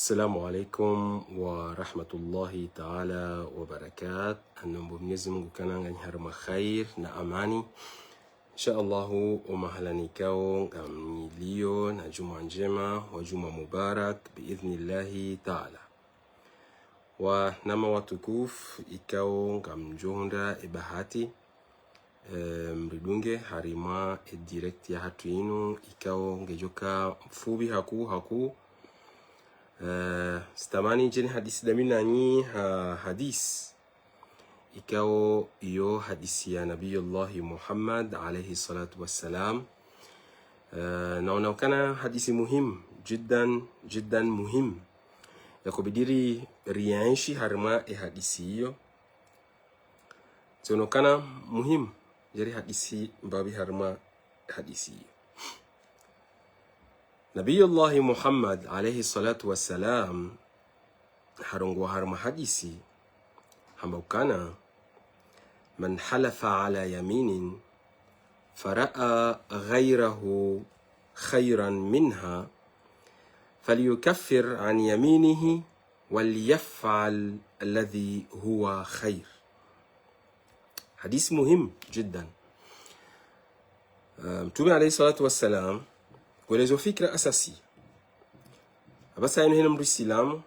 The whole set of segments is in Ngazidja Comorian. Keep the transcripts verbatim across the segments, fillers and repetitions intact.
Assalamu alaikum wa rahmatullahi ta'ala wa barakatuh. Namombe Mwenyezi Mungu ukana nganyi harumwa khair na amani. Insha Allahu, omahala nikao ngamlio na djumwa ndjema wa djumwa mubarak biidhnillahi ta'ala. Wananya watukufu, ikao ngamdjohundra ebahati, eh, mridunge harumwa edirect yahatru inu, ikao ngedjoka mfupvi hakuu hakuu. Eh, sitamani ndjeni hadisi dami nanyi ha hadisi ikao iyo hadisi ya Nabiyullahi Muhammad alayhi salatu wassalam. Eh, naona ukana hadisi muhimu, jiddan, jiddan muhimu. Yakobidi rienshi harumwa ehadisi iyo. Tsiono ukana muhimu, ndjeri hadisi mbapvi harumwa hadisi iyo. Nabiyullahi Muhammad alayhi salatu wassalam, harongoa harumwa hadisi, hamba ukana: من حلف على يمين فرأى غيره خيرا منها فليكفر عن يمينه وليفعل الذي هو خير. Hadisi muhimu jiddan. Eh, Mtrume alayhi salatu wassalam, ngwelezo fikira asasi. Apvasa yinu hena mdru isilamu,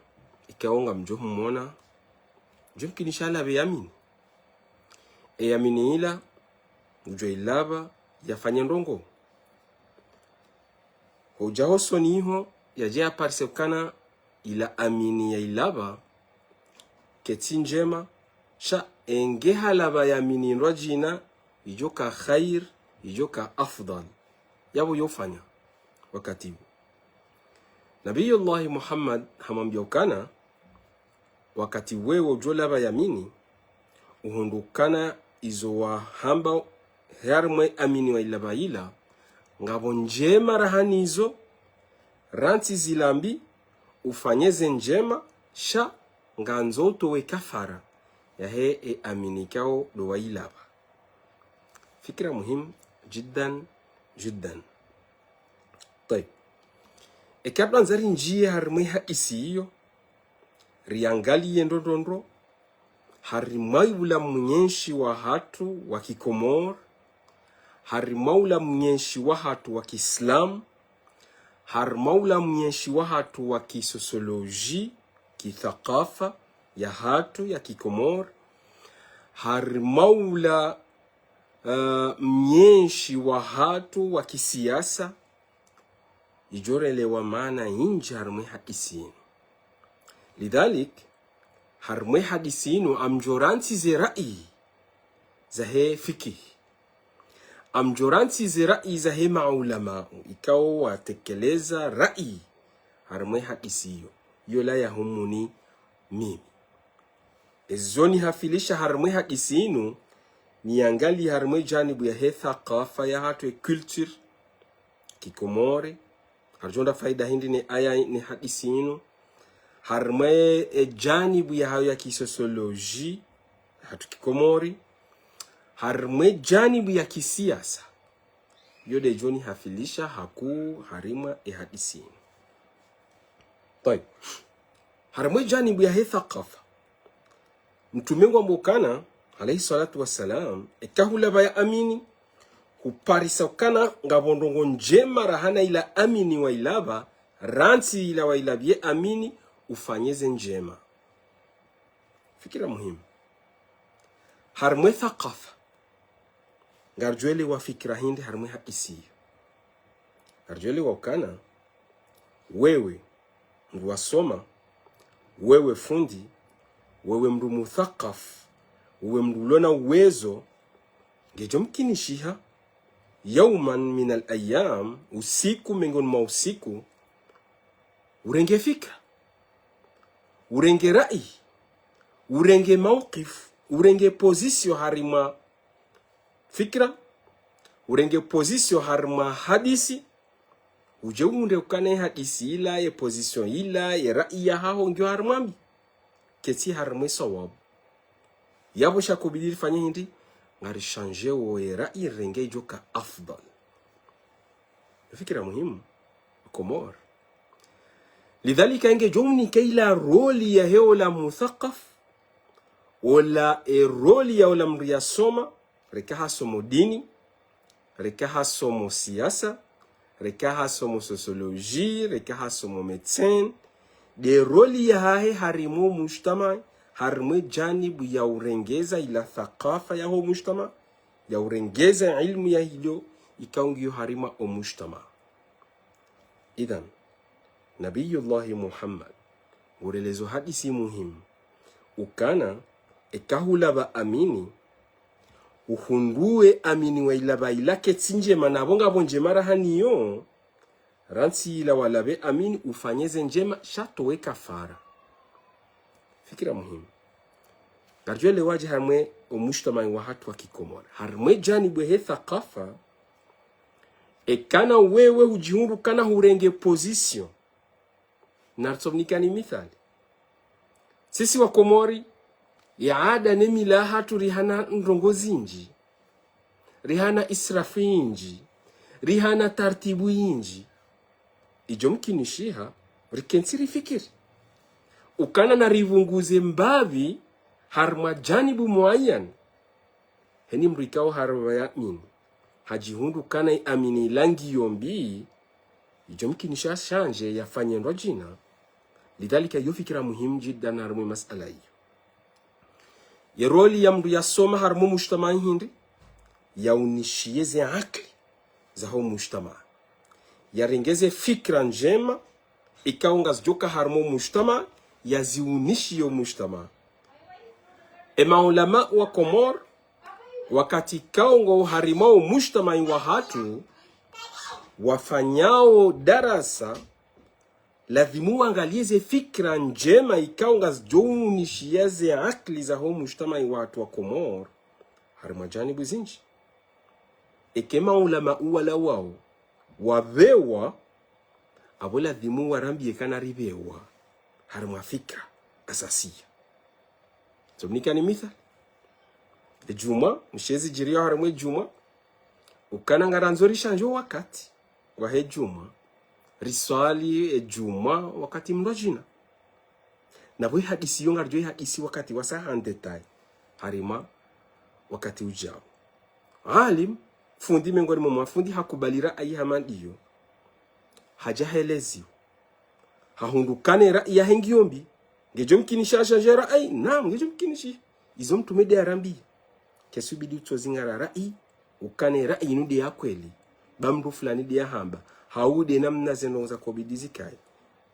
ikao ngamdjo humona, djumkinisha alapve yamini. Eyamini ila, ngudjo ilapva, yafanye ndrongoo. Hudja hosoni iho, yadje yaparise ukana ila amini yailapva, ketsi ndjema, sha enge halapva yamini ndrwadjina, idjoka khair, idjoka afdal. Yapvo yofanya, wakati wo. Nabiyullahi Muhammad hamwambia ukana, wakati wewe udjolapva yamini, uhundru ukana izo wahamba harumwa eyamini wailapva ila, ngapvo ndjema raha nizo, rantsi zila mbi, ufanye ze ndjema, sha ngandzo utowe kafara yahe eyamini ikao ndo wailapva. Fikira muhimu jiddan, jiddan. Tayib. Eka pvandza rindjiye harumwa ehadisi iyo, riangaliye ndro ndro ndro, harumwa ula mwenyeshi wahatru wa kikomori, harumwa ula mwenyeshi wahatru wa kiislamu, harumwa ula mwenyeshi wahatru wa kisosioloji, kithakafa yahatru ya kikomori, harumwa ula, eh, mwenyeshi wahatru wa kisiasa, idjo relewa maana indji harumwa ehadisi inu. Lidhalik, harumwa ehadisi inu ngamdjo rantsi ze rai zahe fikihi. Ngamdjo rantsi ze rai zahe maulama, ikao watekeleza rai harumwa ehadisi iyo. Iyo la yahumuni mimi. Ezo nihafilisha harumwa ehadisi inu, niangalie harumwa ejanibu yahe thakafa yahatru, e culture kikomori, ngaridjo hundra faida hindri ne aya ne hadisi inu, harumwa ejanibu yahayo ya kisosioloji yahatru kikomori, harumwa ejanibu ya kisiasa. Iyo nde djo nihafilisha hakuu harumwa ehadisi inu. Tayib. Harumwa ejanibu yahe thakafa, Mtrume ngwambao ukana, alayhi salatu wassalam, eka hulapva yamini, huparisa ukana ngapvo ndrongoo ndjema raha na ila yamini wailapva, rantsi ila wailapviye yamini, ufanye ze ndjema. Fikira muhimu. Harumwa ethakafa, ngaridjo elewa fikira hindri harumwa ehadisi iyo? Ngaridjo elewa ukana, wewe mndru wasoma, wewe fundi, wewe mndru muthakafu, wewe mndru ulo na uwezo, ngedjo mkinishiha, yauman minal ayam, usiku mengoni mwa usiku, urenge fikira, urenge rai, urenge mawqif, urenge position harumwa fikira, urenge position harumwa hadisi, udje uhundre ukana ye hadisi ila, ye position ila, ye rai yahaho ngiyo harumwa mbi, ketsi harumwa esawabu. Yapvo sha ikobidi rifanye hindri? Ngarishandje wo ye rai rirenge idjoka afdal. Fikira muhimu, Komori. Lidhalika, ngedjo mnika ila rôle yahe ola muthaqaf, ola, e rôle ya ola mndru yasoma, reka hasomo dini, reka hasomo siasa, reka hasomo sociologie, reka hasomo médecine. Nde rôle yahahe harimwa o mujtama, harimwa e janibu ya urengeza ila thaqafa yaho mujtama, ya urengeza ilmu yahilio ikao ngiyo harimwa o mujtama. Idhan, Nabiyullahi Muhammad ngurelezo hadisi muhimu. Ukana, eka hulapva amini, uhundru e amini wailapva ila ketsi ndjema, na pvo ngapvo ndjema raha niyo, rantsi ila walapve amini, ufanye ze ndjema, sha towe kafara. Fikira muhimu. Ngaridjo elewa dje harimwa o mujtama wahatru wa kikomori, harimwa e janibu he thaqafa, ekana wewe hudjihundru kana hurenge position. Naritsomnikani mithali. Sisi wa Komori, ya ada ne mila yahatru rihana ndrongoo zindji, rihana israfu yindji, rihana tartibu yindji. Idjo mkinishiha, rikentsi rifikiri. Ukana naripvunguze mbapvi harimwa janibu muayyan. Heni mndru ikao harapva ya amini, hadjihundru kana i amini ila ngiyo mbi, idjo mkinisha shanje yafanye ndrwadjina. Lidhalika, iyo fikira muhimu jiddan harimwa e masala iyo. Ye rôle ya mndru yasoma harimwa o mujtama hindri, ya unishiye ze akili zaho mujtama. Ya rengeze fikira ndjema, ikao ngazidjoka harimwa o mujtama, ya ziunishiye o mujtama. E maulama wa Komori, wakati ikao ngwao harimwa o mujtama wahatru, wafanyao darasa, ladhimu wangaliye ze fikira ndjema ikao ngazidjo unishiya ze akili zaho mujtama wahatru wa Komori, harimwa janibu zindji. Eka e maulama wala wao wapvewa, apvo ladhimu warambiye kana ripvewa harimwa fikira asasiya. Nitsomnikani mithali. E djumwa, mshe zidjiriyo harimwa e djumwa, ukana ngarandzo rishanje o wakati wahe djumwa, riswali e djumwa wakati mndrwadjina. Na pvo i hadisi iyo ngaridjo i hadisi wakati wasa en détail, harimwa wakati udjao. Alim, fundi mengoni mwa mafundi, hakubali ra'ayi hama ndiyo, hadja heleziwa, hahundru kana e ra'ayi yahe ngiyo mbi. Ngedjo mkinishiha ashanje ra'ayi? Naam, ngedjo mkinishiha. Izo mtrume nde yarambiya. Ketsubidi utsozingara ra'ayi, ukana e ra'ayi inu nde ya kweli, ba mndru fulani nde yahamba, hau nde namna ze ndrongoo zakobidi zikaye.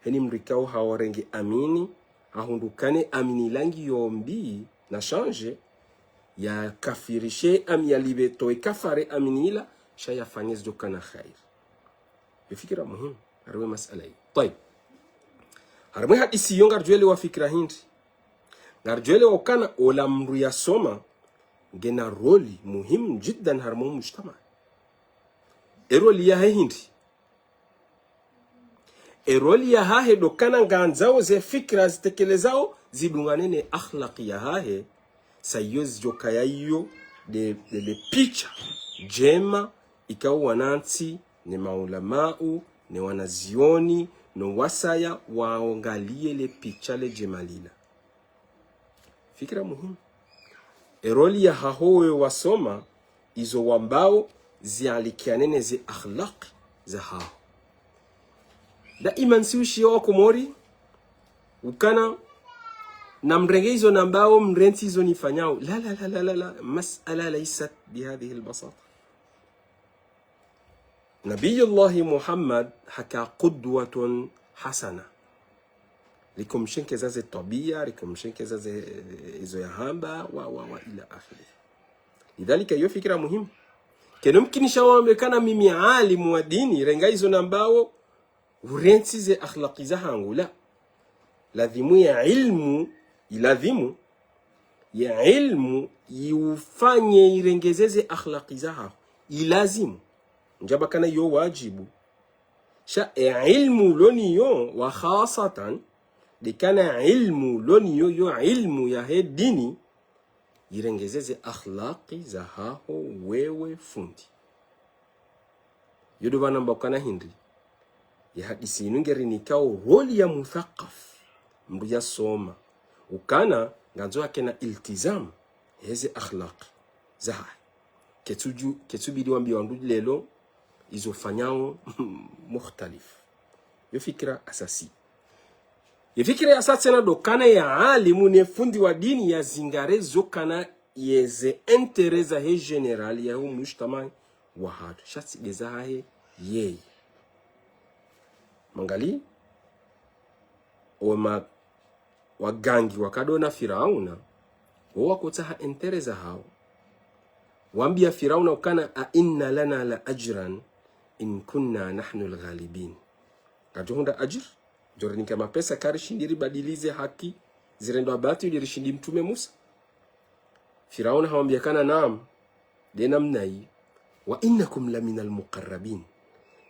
Heni mndru ikao haorenge amini, hahundru kana e amini ila ngiyo mbi, nashanje, yakafirishe am-, yalipve towe kafara e amini ila, sha yafanye zidjokana khairi. Yo fikira muhimu harimwa e masala iyo. Tayib. Harimwa e hadisi iyo ngaridjo elewa fikira hindri? Ngaridjo elewa ukana ola mndru yasoma ngena rôle muhimu jiddan harimwa o mujtama. E rôle yahe hindri? E rôle yahahe ndo ukana ngandzao ze fikira zitekelezao zidungane ne akhlaqi yahahe, sa iyo zidjokaya iyo nde, nde, nde picha ndjema ikao wanantsi, ne maulamau, ne wanazioni, no wasaya waangaliye le picha le djema lila. Fikira muhimu. E rôle yahaho wewe wasoma, izo wambao zialikiane ne ze akhlaq zahaho. Daiman si ushiya wa Komori, ukana namrenge izo nambao, mrentsi izo nifanyao. La, la, la, la, la, la. Mas'ala laysat bihadhihi albasata. Nabiyullahi Muhammad haka qudwatun hasana. Rikomshenkeza ze twabiya, rikomshenkeza ze, izo yahamba, wa, wa, wa ila akhirih. Lidhalika, iyo fikira muhimu. Kayina mkinisho wambe kana mimi alimu wa dini, renga izo nambao, urentsi ze akhlaqi zahangu, la. Ladhimu ye ilmu, iladhimu, ye ilmu iufanye irengeze ze akhlaqi zahaho. Ilazimu. Ndjaba kana iyo wajibu. Sha ye ilmu uloniyo, wa khasatan, nde kana ilmu uloniyo, yo ilmu yahe dini, irengeze ze akhlaqi zahaho wewe fundi. Iyo ndo pvanu namba ukana hindri. Ye hadisi inu ngerinikao rôle ya muthaqaf, mndru yasoma, ukana ngandzo yakena iltizam heze akhlaq zahahe. Ketsuju-, ketsubidi wambiye wandru leo izo fanyao mukhtalif. Yo fikira asasi. Ye fikira ya sa tsena ndo ukana ye alimu ne fundi wa dini yazingare zo ukana yeze intérêt zahe général yaho mujtamai wahatru. Sha tsi nde zahahe yeye. Mwangalie, wo ma-, wagangi wakado na Firauna, wo wakotsaha intérêt zahawo. Wambiya Firauna ukana, أئن لنا لأجرا إن كنا نحن الغالبين. Ngaridjo hundra ajr, djo rinika mapesa kari shindi ribadilize haki zirendwa batwili rishindi mtrume Musa. Firauna hawambiya ukana naam, nde namna yi, وإنكم لمن المقربين.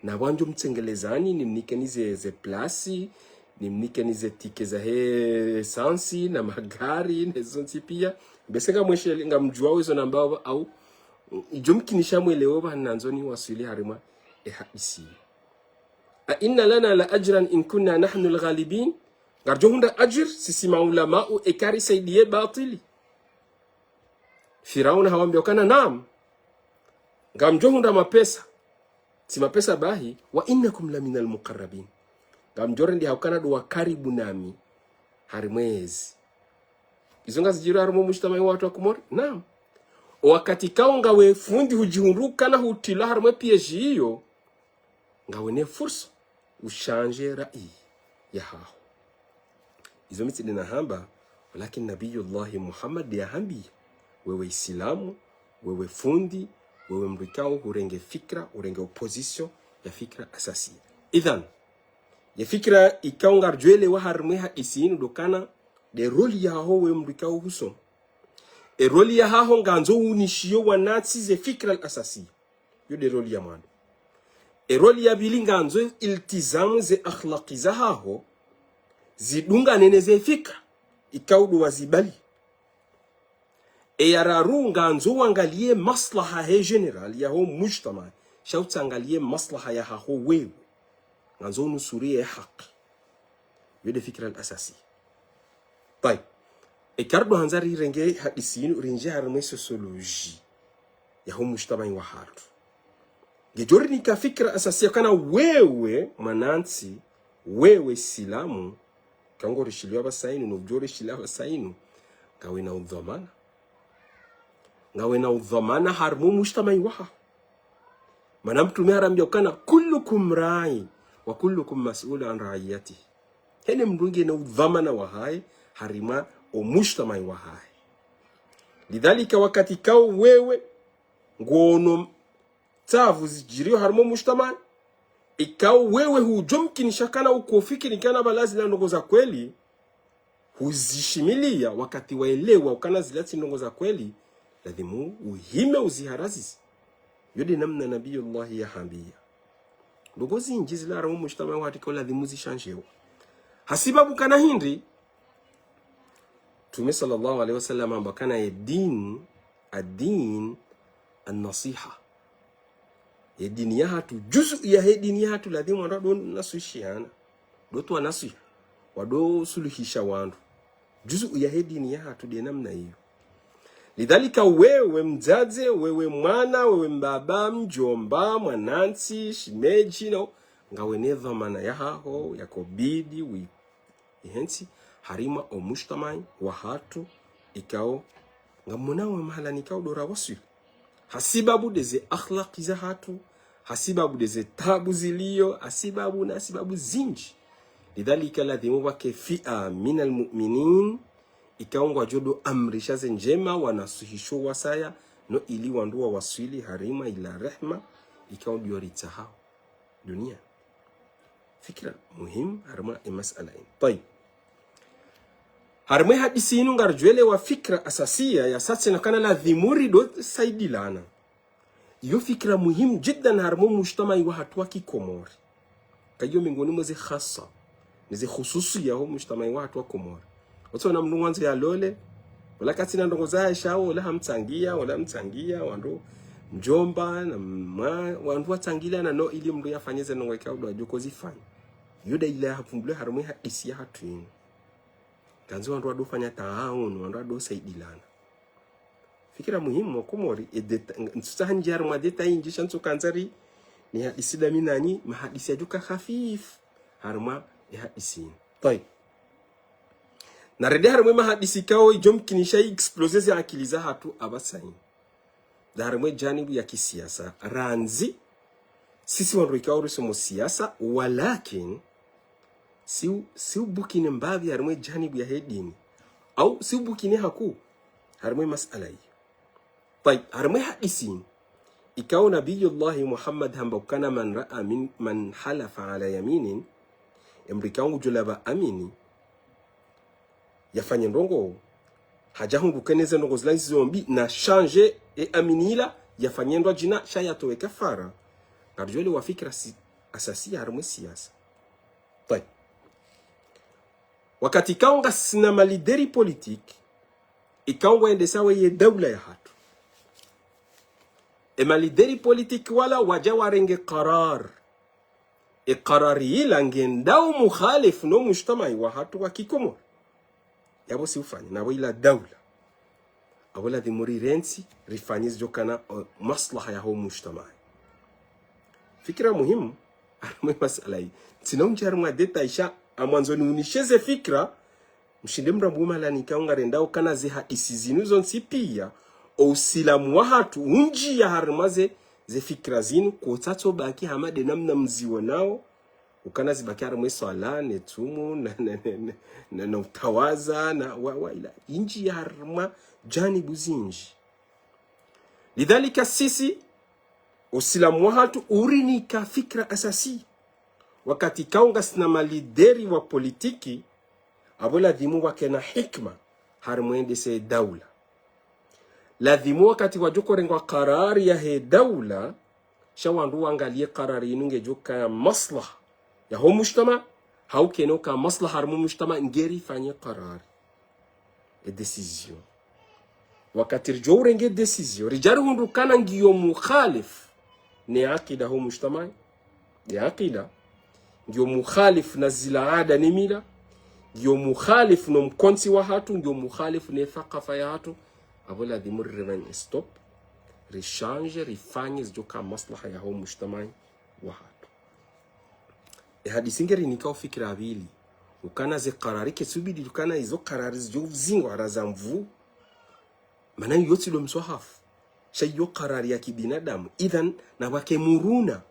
Na pvwa ngamdjo mtsengelezani, nimnikeni ze, ze place, nimnikeni ze ticket zahe essence, na magari, ne zontsi piya. Bese ngamweshe, ngamdjuwa wezo namba au, idjo mkinisha mwelewe pvanu nandzo niwaswili harimwa ye hadisi. أئن لنا لأجرا إن كنا نحن الغالبين. Ngaridjo hundra ajr, sisi maulamau, eka risaidiye batwili. Firauna hawambiya ukana naam. Ngamdjo hundra mapesa. Tsi mapesa bahi, وإنكم لمن المقربين. Ngamdjo rendeha ukana ndo wakaribu nami harimwa yezi. Izo ngazidjiriyo harimwa mujtamai wahatru wa Komori? Naam. Wo wakati kao ngawe fundi hudjihundru ukana hutilwa harimwa ye piège iyo, ngawe ne fursa ushanje rai yahaho. Izo mi tsi nde nahamba, walakin Nabiyullahi Muhammad yahambiya, wewe Isilamu, wewe fundi, wewe mndru ikao hurenge fikira, hurenge opposition ya fikira asasi. Idhan, ye fikira ikao ngaridjo elewa harimwa ye hadisi inu ndo ukana nde rôle yahaho we mndru ikao husoma. Ye rôle yahaho ngandzo unishiyo wanantsi ze fikira al-asasi. Yo nde rôle ya mwando. Ye rôle ya pvili ngandzo iltizamu ze akhlaq zahaho zidungane ne ze fikira ikao ndo wazibali. Ye ya raru ngandzo wangaliye maslaha he général yaho mujtamai, sha utsi angaliye maslaha yahaho wewe. Ngandzo unusuriye haki. Yo nde fikira al-asasi. Tayib. Eka ridjo handza rirenge hadisi inu, rinjiye harimwa ye sociologie yaho mujtamai wahatru. Ngedjo rinika fikira asasi ya ukana wewe mwanantsi, wewe Isilamu, eka ngorishiliwa pvasa inu, no udjo rishiliya pvasa inu, ngawe na udhwamana. Ngawe na udhwamana harimwa mujtamai wahaho. Mana mtrume harambiya ukana, كلكم راع وكلكم مسؤول عن رعيته. Hene mndru ngena udhwamana wahahe harimwa wo mujtamai wahahe. Lidhalika, wakati kao wewe ngono taabu zidjiriyo harimwa wo mujtamai, ikao wewe hudjo mkinisha ukana ukofikiri ukana pvala zila ndrongoo za kweli, huzishimiliya wakati waelewa ukana zila tsi ndrongoo za kweli, ladhimu uhime uziharazizi. Yo nde namna Nabiyullahi yahambiya. Ndrongoo zindji zila harimwa wo mujtamai wahatru ikao ladhimu zishanjewa. Hasibabu ukana hindri, Mtrume swallallahu alayhi wa sallam hamba ukana ye dini, ad-din an-nasiha. Ye dini yahatru, juzu yahe dini yahatru ladhimu wandru wado naswihishana. Ndo utowa naswiha. Wado suluhisha wandru. Juzu yahe dini yahatru nde namna iyo. Lidhalika wewe mdzadze, wewe mwana, wewe mbaba, mdjomba, mwanantsi, shemedji, no, ngawe ne dhwamana yahaho, yakobidi, wi-, ihentsi, harimwa wo mujtamai wahatru, ikao, ngamonao mahala nikao ndo rawaswili. Hasibabu nde ze akhlaq zahatru, hasibabu nde ze taabu ziliyo, hasibabu na hasibabu zindji. Lidhalika ladhimu pvwake fi'a minal mu'minin, ikao ngwadjo ndo amrisha ze ndjema, wanaswihisho wasaya, no ili wandru wawaswili harimwa ila rehma, ikao ndiyo ritsahao duniya. Fikira muhimu harimwa ye masala inu. Tayib. Harimwa ye hadisi inu ngaridjo elewa fikira asasiya ya sa tsena ukana ladhimu ridjo saidilana. Iyo fikira muhimu jiddan harimwa wo mujtamai wahatru wa kikomori. Kayiyo mengoni mwa ze khasa, ne ze khususiya yaho mujtamai wahatru wa Komori. Wotsi wona mndru ngwandzo yalole, wala katsina ndrongoo zahahe sha wo, wala hamtsangiya, wala hamtsangiya, wandru. mdjomba, na mwa-, wandru watsangilana no ili mndru yafanye ze ndrongoo ikao ndo yadjo kozifanya. Yo nda ila yapvumbulwa harumwa ye hadisi yahatru yinu. Kandzi wandru wandofanya taawunu, wandru wandosaidilana. Fikira muhimu wa Komori, e déta-, ntsutsaha ndjie harumwa détail nyindji sha ntsu kandza ri, ni hadisi ndami nanyi, mahadisi yadjoka hafifu, harumwa ye hadisi yinu. Tayib. Narende harumwa ye mahadisi ikao idjo mkinisha i exploser ze akili zahatru apvasa yinu. Nda harumwa ye janibu ya kisiasa. Randzi, sisi wandru ikao risomo siasa, walakin, si u-, si ubukini mbapvi harumwa ye janibu yahe dini. Au si ubukini hakuu harumwa ye masala iyo. Tayib, harumwa ye hadisi yinu. Ikao Nabiyullahi Muhammad hamba ukana man raa min, man halafa ala yaminin, e mndru ikao ngudjo lava amini, yafanye ndrongoo, hadja hundru ukana ze ndrongoo zila ngizo mbi, na changer ye amini ila, yafanye ndrongoo djina, sha yatowe kafara. Ngaridjo elewa fikira si-, asasi harumwa ye siasa. Tayib. Wakati ikao ngasina ma leaders politiques, ikao ngwendesao ye daula yahatru. E ma leaders politiques wala wadja warenge karar. E karari ila ngendao mukhalifu no mujtamai wahatru wa kikomori. Yapvo si ufanye, napvo ila daula. Apvo ladhimu rirentsi, rifanye zidjokana, eh, maslaha yaho mujtamai. Fikira muhimu, harumwa ye masala yi. Ntsina undjia harumwa détail sha, ngamwandzo niunisheze fikira, mshinde mrambu mahala nikao ngarendao ukana ze hadisi zinu zontsi pia, o usilamu wahatru, undjia harumwa ze, ze fikira zinu, kotsatso baki hama nde namna mziwonao, ukana zibaki harumwa ye swala, ne tsumu, na, na, na utawaza, na wa, wa ila, indjia harumwa janibu zindji. Lidhalika sisi, usilamu wahatru urinika fikira asasi. Wakati ikao ngasina ma leaders wa politiki, apvo ladhimu wakena hikima, harumwa wendese daula. Ladhimu wakati wadjo korengwa karari yahe daula, sha wandru wangaliye karari inu ngedjoka ya maslaha yaho mujtama, hau kayina uka maslaha harumwa mujtama ngeri fanye karari. E décision. Wakati ridjo urenge décision, ridja rihundru ukana ngiyo mukhalifu ne akida ho mujtama, ne akida, ngiyo mukhalifu na zila ada ne mila, ngiyo mukhalifu no mkontsi wahatru, ngiyo mukhalifu ne thakafa yahatru, apvo ladhimu rirevanye stop, richanger, rifanye zidjoka maslaha yaho mujtama wahatru. E hadisi ngerinikao fikira mbili. Ukana ze karari ketsubidi ukana izo karari zidjo zingwa hara za mvu. Mana iyo tsi ndo mswahafu. Sha iyo karari ya kibinadamu. Idhan, na wake muruna.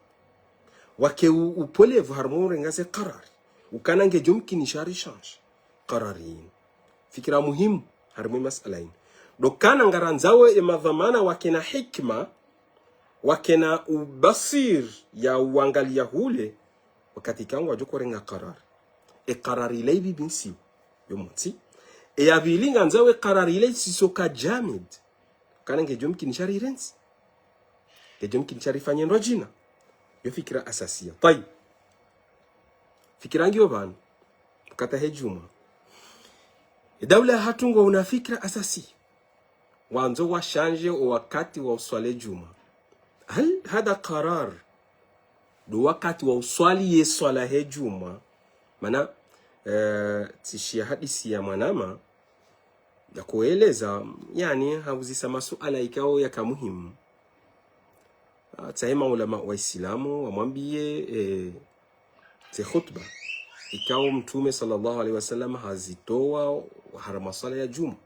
Wake u-, upolevu harumwa urenga ze karari. Ukana ngedjo mkinisha richanger karari inu. Fikira muhimu harumwa ye masala inu. Ndo ukana ngarandzao ye madhwamana wakena hikima, wakena ubasir ya uangalia hule, wakati ikao ngwadjo korenga karari. E karari ila ibibi ntsihu, yo montsi. E ya mbili ngandzao e karari ila isisoka jamid. Ukana ngedjo mkinisha rirentsi. Ngedjo mkinisha rifanye ndrongoo djina. Yo fikira asasiya. Tayib. Fikira ngiyo pvanu. Ukati he djumwa. E daula yahatru ngwauna fikira asasi. Wandzo wachanger o wakati wa uswali djumwa. Hal hadha qarar. Ndo wakati wa uswali ye swala he djumwa. Mana, eh, tsishiya hadisi ya mwanama, yakoeleza, yaani, hauzisa masuala ikao yaka muhimu. Ah, tsahe maulama wa Islamu, wamwambiye, eh, ze khutba. Ikao Mtrume swallallahu alayhi wa sallam hazitowa harumwa swala ya djumwa.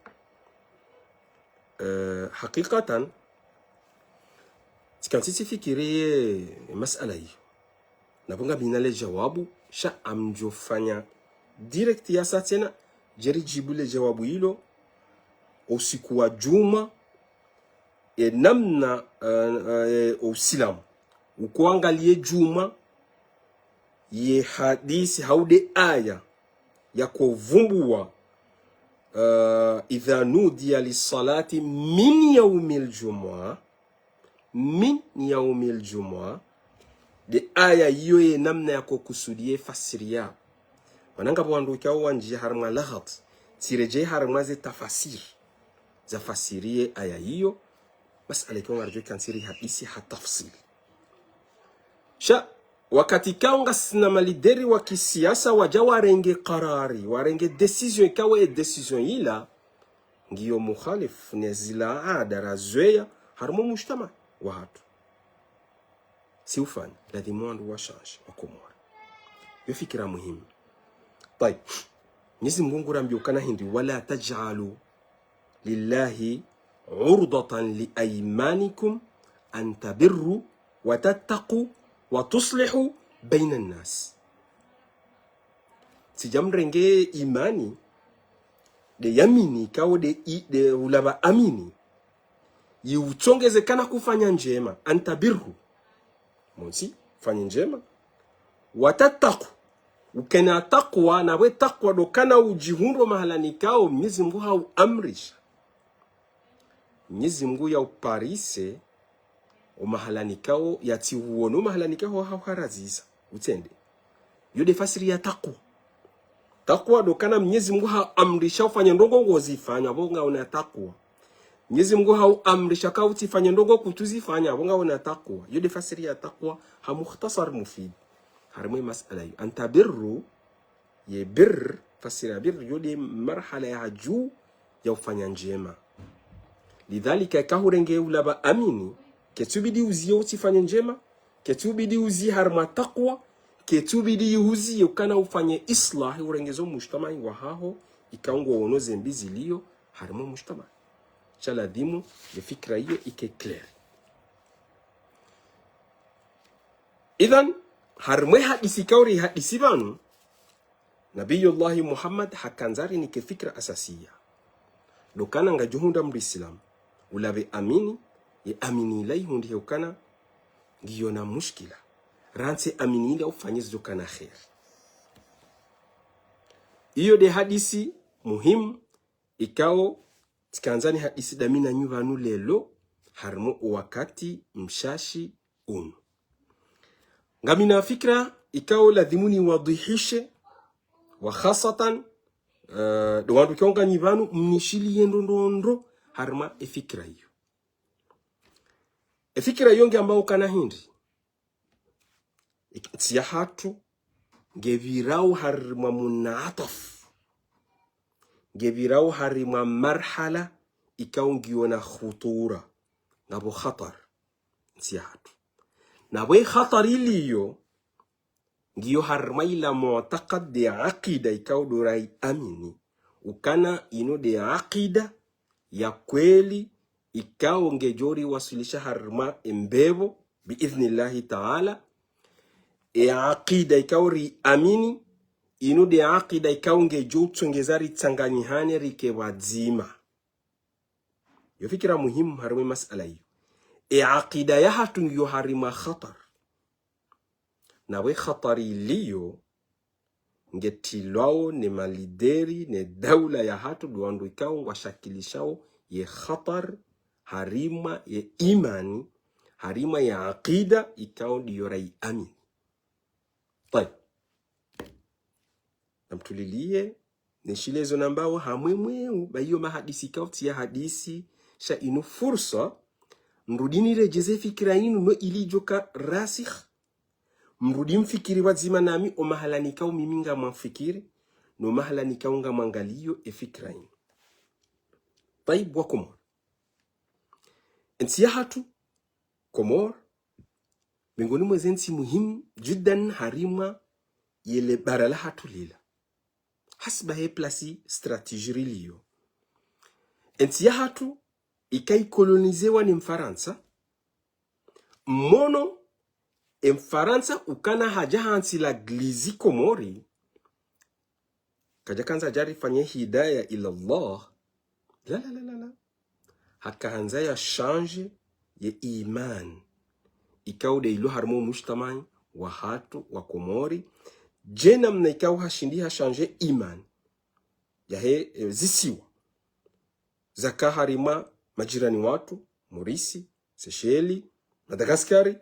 Eh, hakikatan, tsika ntsitsi fikiriye masala iyo. Na pvo ngamina le djawabu, sha ngamdjofanya direct yasa tsena, djeri djibu le djawabu ilo, usiku wa djumwa, e namna, eh, eh, usilamu. Ukoangaliye djumwa, ye hadisi hau nde aya, yakovumbua, eh, إذا نودي للصلاة من يوم الجمعة, من يوم الجمعة, nde aya iyo ye namna yakokusudiye fasiriya. Mana ngapvo wandru ikao wandjiya harumwa laghat, tsiredjeyi harumwa ze tafasir, zafasiriye aya iyo, masala ikao ngaridjo kantsi rihadisi ha tafsili. Sha, wakati ikao ngasina malideri wa kisiasa wadja warenge karari, warenge décision ikao ye décision ila, ngiyo mukhalifu ne zila ada razweya, harumwa mujtama wahatru. Si ufanya, ladhimu wandru washanje, wa Komori. Yo fikira muhimu. Tayib. Mwenyezi Mungu ngurambiyo ukana hindri, ولا تجعلوا لله عرضة لأيمانكم أن تبروا وتتقوا وتصلحوا بين الناس. Mtsidja mrenge imani, de yamini, ikao de i, de ulapva amini. Yiutsongeze kana kufanya ndjema, أن تبروا. Montsi, fanye ndjema. وتتقوا. Ukena takwa, na we takwa ndo kana udjihundro mahalani ikao Mwenyezi Mungu hauamrisha. Mwenyezi Mungu yauparise, o mahalani ikao, yatsihuone, o mahalani ikao hauharaziza. Utsende. Yo de fasiri ya takwa. Takwa ndo kana Mwenyezi Mungu haamrisha ufanye ndrongo ngozifanya, apvo ngawe na takwa. Mwenyezi Mungu hauamrisha ka utsifanye ndrongo kutsuzifanya, apvo ngawe na takwa. Yo de fasiri ya takwa, ha mukhtasar mufid. Harumwa ye masala yo. أن تبروا, ye birr, fasiri ya birr, yo de marhala ya hadju ya ufanya ndjema. Lidhalika, eka hurenge ulapva amini, ketsubidi uziye utsifanye ndjema, ketsubidi uziye harumwa takwa, ketsubidi uziye ukana ufanye islah, urengeze o mujtamai wahaho, ikao ngoono ze mbi ziliyo harumwa o mujtamai. Sha ladhimu, ye fikira iyo ike clair. Idhan, harumwa ye hadisi ikao rihadisi pvanu, Nabiyullahi Muhammad hakandza arinike fikira asasiya. Ndo kana ngadjohundra mdru Islam, ulapve amini, ye amini ila ihundrihe ukana ngiyo na mushkila. Rantsi amini ila ufanye zidjo kana kheri. Iyo de hadisi muhimu, ikao tsikandza nihadisi dami nanyi pvanu leo, harumwa o wakati mshashi unu. Ngamina fikira ikao ladhimu niwadhihishe, wa khasatan, eh, ndo wandru ikao nganyi pvanu mnishiliye ndro ndro ndro harumwa e fikira iyo. E fikira iyo ngiambao ukana hindri, ntsi yahatru ngepvirao harumwa munataf. Ngepvirao harumwa marhala ikao ngiyo na khutura. Ngapvo khatar. Ntsi yahatru. Na pvo ye khatar iliyo, ngiyo harumwa ila mu'taqad de aqida ikao ndo rayi amini. Ukana inu de aqida ya kweli ikao ngedjo riwaswilisha harumwa e mbepvo, bi idhnillahi ta'ala. E aqida ikao ri amini, inu de aqida ikao ngedjo utsongeza ritsanganyihane rike pvwadzima. Yo fikira muhimu harumwa e masala iyo. E aqida yahatru ngiyo harumwa khatar. Na pvo ye khatar iliyo, ngetrilwao ne malideri ne daula yahatru ndo wandru ikao ngwashakilishao ye khatar harumwa ye imani, harumwa ye aqida ikao ndiyo rayi amini. Tayib. Namtuliliye, nishile zo nambao ha mwemweu, ba iyo mahadisi ikao tsiyahadisi, sha inu fursa, mrudi niredjeze fikira inu no ili idjoka rasikh, mrudi mfikiri pvwadzima nami o mahalani ikao mimi ngamfikiri, no mahalani ikao ngamwangaliyo e fikira inu. Tayib wa Komori. Entsi yahatru, Komori, miongoni mwa ze ntsi muhimu jiddan harumwa yele bara lahatru lila. Hasibabu ye plasi stratégique riliyo. Entsi yahatru ika ikolonizewa ne Mfarantsa. Mmono, e Mfarantsa ukana hadja hantsi la glizi Komori, kadja kandza djari fanye hidaya ila Allah. La, la, la, la, la. Haka handza ya shanje ye iman ikao de ilo harumwa o mujtamai wahatru wa Komori. Dje namna ikao hashindi ha shanje iman yahe, e, zisiwa zaka harumwa majirani watru, Morisi, Sesheli, Madagaskari,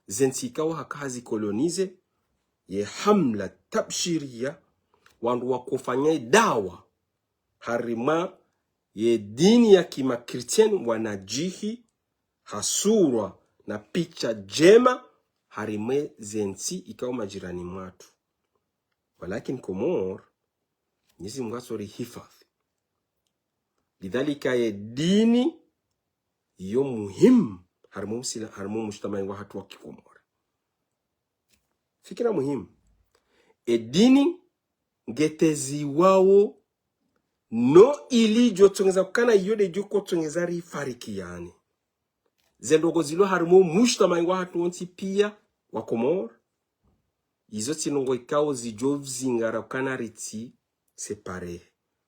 ze ntsi ikao haka hazikolonize, ye hamla tabshiriya, wandru wakofanya dawa harumwa ye dini ya kimakristiani wanadjihi, ha sura na picha ndjema harimwa ze ntsi ikao majirani mwatru. Walakini Komori, Mwenyezi Mungu yatsorihifadhwi. Lidhalika ye dini yo muhimu harimwa msila-, harimwa mujtamai wahatru wa kikomori. Fikira muhimu. E dini ngeteziwao no ili djo tsongeza ukana iyo ndedjo kotsongeza rifarikiyane. Ze ndrongoo zilo harimwa mujtamai wahatru wontsi pia wa Komori. Izo tsi ndrongoo ikao zidjo zingara ukana ritsi séparer.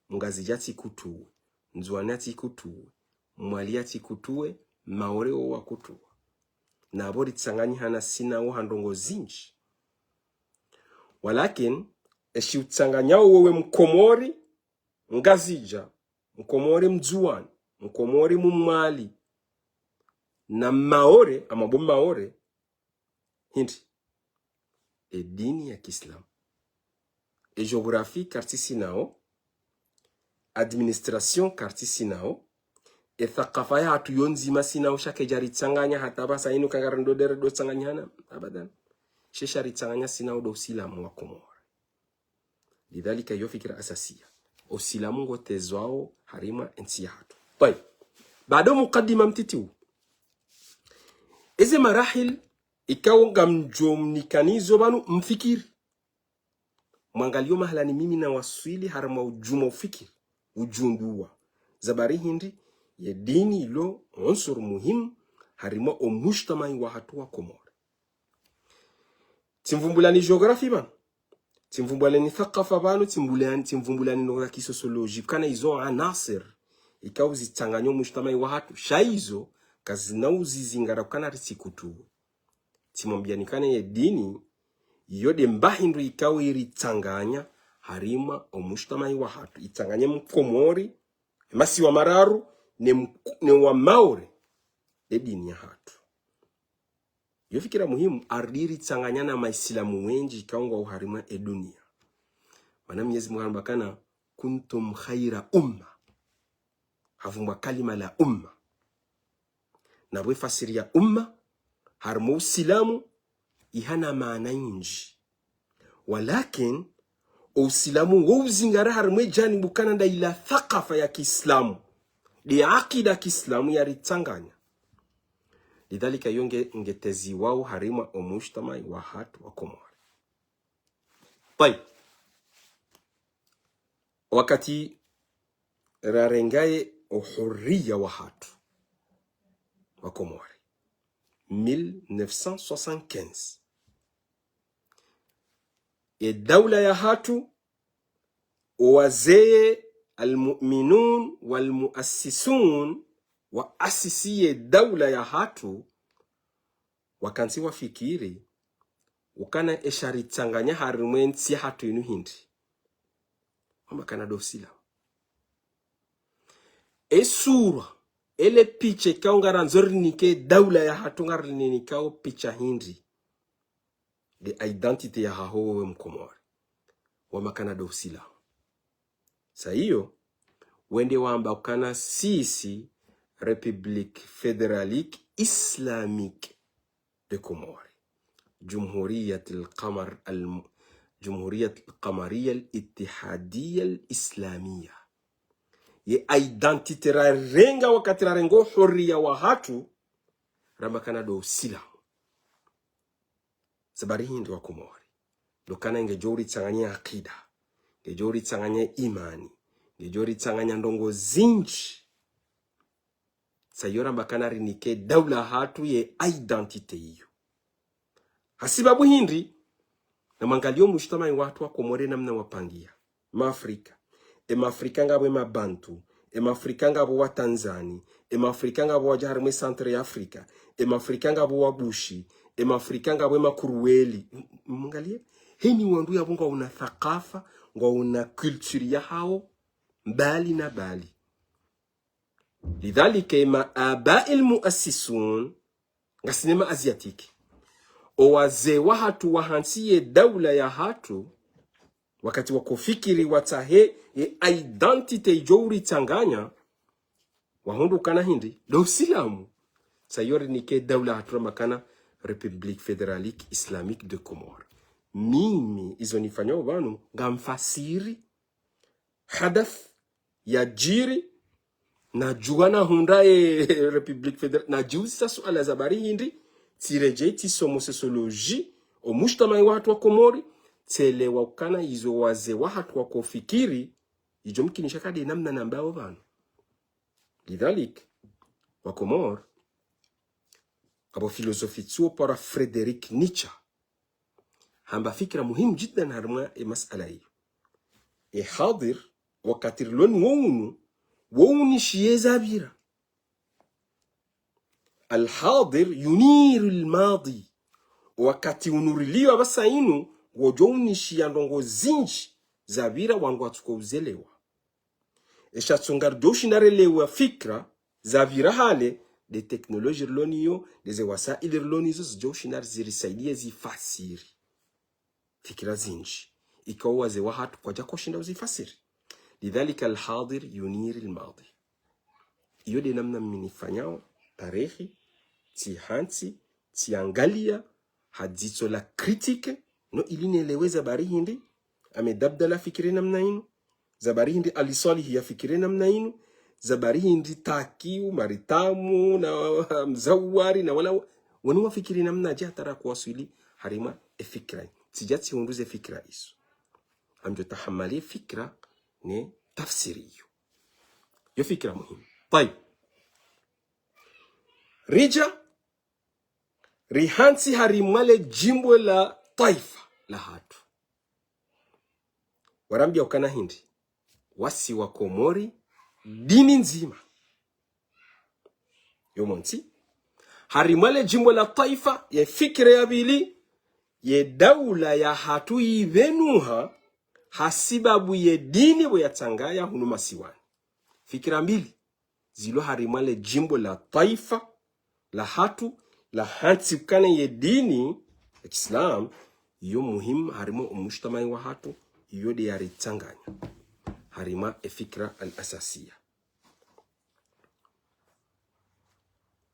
Mngazidja atsikutuwe, Ndzuwani atsikutuwe, Mwali atsikutuwe, Maore wo wakutuwa. Na apvo ritsanganyihana sinawo ha ndrongoo zindji. Walakini, eshi utsanganyao wewe Mkomori, Mngazidja, Mkomori Mndzuwani, Mkomori Mmwali, na Maore, ama bo Maore, hindri? E dini ya kiislamu. E géographie kartsi sinao, administration kartsi sinao, e thakafa yahatru yo ndzima sinao, sha kedja ritsanganya hata pvasa inu kangara ndo dere ndo tsanganyihana, abadan. She sha ritsanganya sinao ndo usilamu wa Komori. Lidhalika iyo fikira asasiya. Usilamu ngotezwao harimwa entsi yahatru. Tayib. Baada mukaddima mtiti wu, eze marahil ikao ngamdjo mnikanizo pvanu mfikiri. Mwangaliyo mahalani mimi nawaswili harimwa udjuma ufikiri, udjunduwa. Za bari hindri, ye dini ilo unsur muhimu harimwa o mujtamai wahatru wa Komori. Tsimvumbulani géographie pvanu. Tsimvumbulani thakafa pvanu, tsimvumbulani, tsimvumbulani ndrongoo za kisosioloji. Kana izo anasir ikao zitsanganya o mujtamai wahatru. Sha izo kazina uzizingara ukana ritsikutuwe. Tsimwambiyani kana ye dini, iyo nde mba hindru ikao iritsanganya harimwa o mujtamai wahatru. Itsanganya Mkomori, e masiwa mararu, ne Mk-, ne wa Maore, nde dini yahatru. Iyo fikira muhimu, ardi ritsanganya na maislamu wendji ikao ngwao harimwa e dunia. Mana Mwenyezi Mungu hamba kana, "Kuntum khaira umma." Havumbwa kalima la umma. Na pvo e fasiri ya umma, harimwa usilamu, ihana maana nyindji. Walakin, o usilamu wo uzingara harimwa e janibu kana nda ila thakafa ya kiislamu, nde akida kiislamu yaritsanganya. Lidhalika iyo nge, ngeteziwao harimwa o mujtamai wahatru wa Komori. Tayib. Wakati rarengaye uhuriya wahatru wa Komori, mille neuf cent soixante-quinze. Ye daula yahatru, owazee almu'minun walmu'assisun, waasisi ye daula yahatru, wakantsi wafikiri, ukana esha ritsanganya harimwa entsi yahatru inu hindri. Wamba kana ndo usilamu. E sura, ele picha ikao ngarandzo rinike daula yahatru ngarinikao picha hindri. Nde identité yahaho wewe Mkomori. Wamba kana ndo usilamu. Sa iyo, wende wamba ukana sisi République Fédéralique Islamique de Comores. Jumhuriyat al-Qamar al-, Jumhuriyat al-Qamariya al-Ittihadiya al-Islamiya. Ye identité rarenga wakati rarenga uhuriya wahatru, ramba kana ndo usilamu. Za bari hindri wa Komori. Ndo ukana ngedjo uritsanganya akida. Ngedjo uritsanganya imani. Ngedjo uritsanganya ndrongoo zindji. Sa iyo ramba kana rinike daula yahatru ye identité iyo. Hasibabu hindri, namwangaliyo mujtamai wahatru wa Komori namna wapangiha. Maafrika. E Maafrika ngapvo e Mabantu. E Maafrika ngapvo Watanzani. E Maafrika ngapvo wadja harimwa e Centre ya Afrika. E Maafrika ngapvo Wabushi. E Maafrika ngapvo e Makuruweli. M-, mngaliye. Heni wandru yapvo ngwauna thakafa, ngwauna culture yahawo, mbali na mbali. Lidhalika, e ma abai almuassisun, ngasi ne ma Asiatique. Owazee wahatru wahantsi ye daula yahatru, wakati wakofikiri watsahe ye identité idjo uritsanganya, wahundru ukana hindri, ndo usilamu. Sa iyo rinike daula hatru ramba ukana République Fédéralique Islamique de Comores. Mimi izo nifanyao pvanu ngamfasiri hadath yadjiri, nadjuwa nahundra ye République Fédérale, nadjiuzisa suala za bari hindri, tsiredjei tsisomo sociologie, o mujtamai wahatru wa Komori, tselewa ukana izo wazee wahatru wakofikiri, idjo mkinisha kade namna nambao pvanu. Lidhalik, wa Komori, apvo filozofi tsuo para Friedrich Nietzsche, hamba fikira muhimu jiddan harimwa e masala iyo. E hadhir, wakati rilo ni wo unu, wo unishiye zapvira. Al-hadir yuniru al-madi. Wakati unu rilio apvasa inu, wodjo unishiya ndrongo zinji zapvira wandru watsuko uzelewa. Esha tsunga ridjo ushinda relewa fikira zapvira hale, nde teknoloji rilo niyo, nde ze wasaili rilo nizo zidjo ushinda zirisaidiye zifasiri fikira zinji ikao wazee wahatru kwadjaka ushinda uzifasiri. Lidhalika al-hadir yuniri al-madi. Iyo nde namna mimi nifanyao tarehi, tsihantsi, tsiangalia ha dzitso la critique, no ili nelewe za bari hindri Ahmed Abdallah afikiri namna inu, za bari hindri Ali Swalihi yafikiri namna inu, za bari hindri Taki, Umari Tamu, na Mzawari, na wala wa-, wanu wafikiri namna dje hata ra kuwaswili harimwa e fikira. Tsidja tsihundru ze fikira izo. Ngamdjo tahamali e fikira ne tafsiri iyo. Yo fikira muhimu. Tayib. Ridja, rihantsi harimwa le jimbo la twaifa lahatru. Warambia ukana hindri, wasi wa Komori, dini ndzima. Yo montsi. Harimwa le jimbo la twaifa, ye fikira ya pvili, ye daula yahatru yipvenuha, hasibabu ye dini pvo yatsangaya hunu masiwani. Fikira mbili zilo harimwa le jimbo la twaifa lahatru, lahantsi ukana ye dini ya kiislamu, iyo muhimu harimwa o mujtamai wahatru, iyo nde yaritsanganya harimwa e fikira al-asasiya.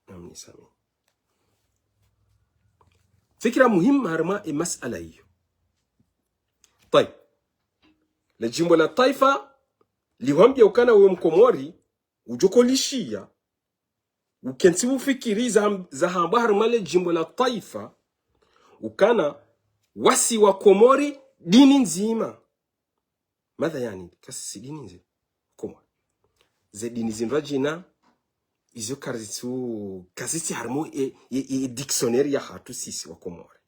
Namnisamihi. Fikira muhimu harimwa e masala iyo. Tayib. Le jimbo la twaifa, lihwambia ukana we Mkomori, udjo kolishiya, ukentsi ufikiri za, zahambwa harimwa le jimbo la twaifa, ukana wasi wa Komori, dini ndzima. Madha yani, kasi si dini ndzima. Komori. Ze dini zindrwadjina, izo karitsu, kazitsi harimwa e, e, e, e dictionnaire yahatru sisi wa Komori.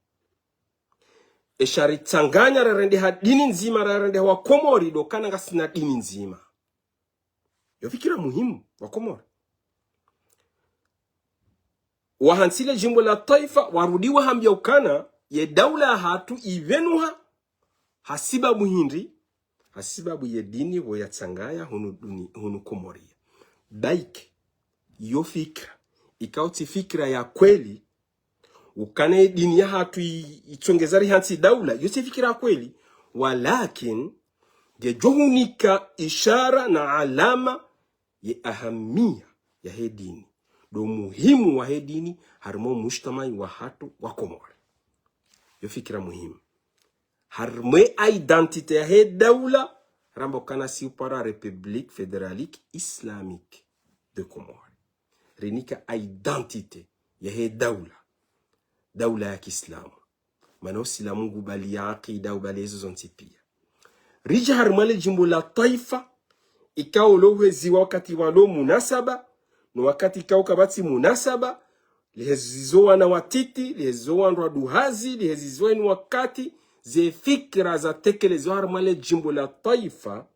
Esha ritsanganya rarendeha dini ndzima, rarendeha wa Komori, ndo ukana ngasina dini ndzima. Yo fikira muhimu, wa Komori. Wahantsi le jimbo la twaifa, warudi wahambia ukana, ye daula yahatru yipvenuha, hasibabu hindri, hasibabu ye dini pvo yatsangaya hunu duni-, hunu Komoria. Baike, yo fikira, ikao tsi fikira ya kweli, ukana ye dini yahatru i-, itsongeza rihantsi daula, yo tsi fikira kweli, walakin, ngedjo hunika ishara na alama ye ahamiya yahe dini, ndo muhimu wahe dini, harimwa o mujtamai wahatru wa Komori. Yo fikira muhimu. Harimwa e identité yahe daula, ramba ukana si upara République Fédéralique Islamique de Comores. Rinika identité yahe daula. Daula ya kiislamu. Mana usilamu ngubali ya akida, ubali ezo zontsi pia. Ridja harimwa le jimbo la twaifa, ikao lo hweziwa wakati wa lo munasaba, no wakati ikao kapvatsi munasaba, lihezizo wana watiti, lihezizo wandru waduhazi, lihezizo eni wakati, ze fikira zatekelezo harimwa le jimbo la twaifa,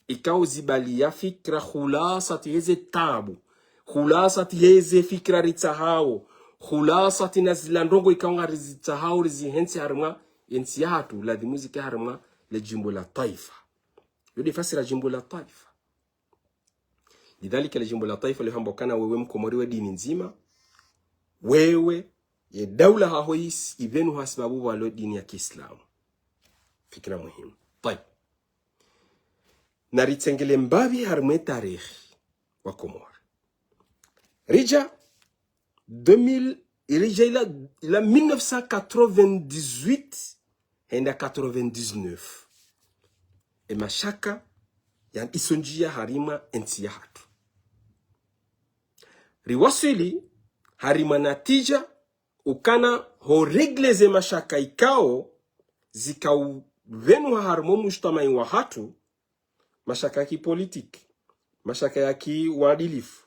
ikao zibaliya fikira khulasati heze tabu, khulasati heze fikira ritsahao, khulasati na zila ndrongo ikao ngarizitsahao rizihentsi harimwa entsi yahatru, ladhimu zike harimwa le jimbo la twaifa. Yo nde fasira jimbo la twaifa. Lidhalika le jimbo la twaifa lihamba ukana wewe Mkomori we dini ndzima, wewe ye daula haho isi, ipvenuha hasibabu pvwalo dini ya kiislamu. Fikira muhimu. Tayib. Naritsengele mbapvi harimwa e tarehi wa Komori. Ridja, deux mille, iridja ila, ila mille neuf cent quatre-vingt-dix-huit henda quatre-vingt-dix-neuf. E mashaka ya isondjia harimwa entsi yahatru. Riwaswili harimwa natija ukana ho régler ze mashaka ikao zikao pvanu harimwa mujtamai wahatru, mashaka ya kipolitiki, mashaka ya kiuadilifu,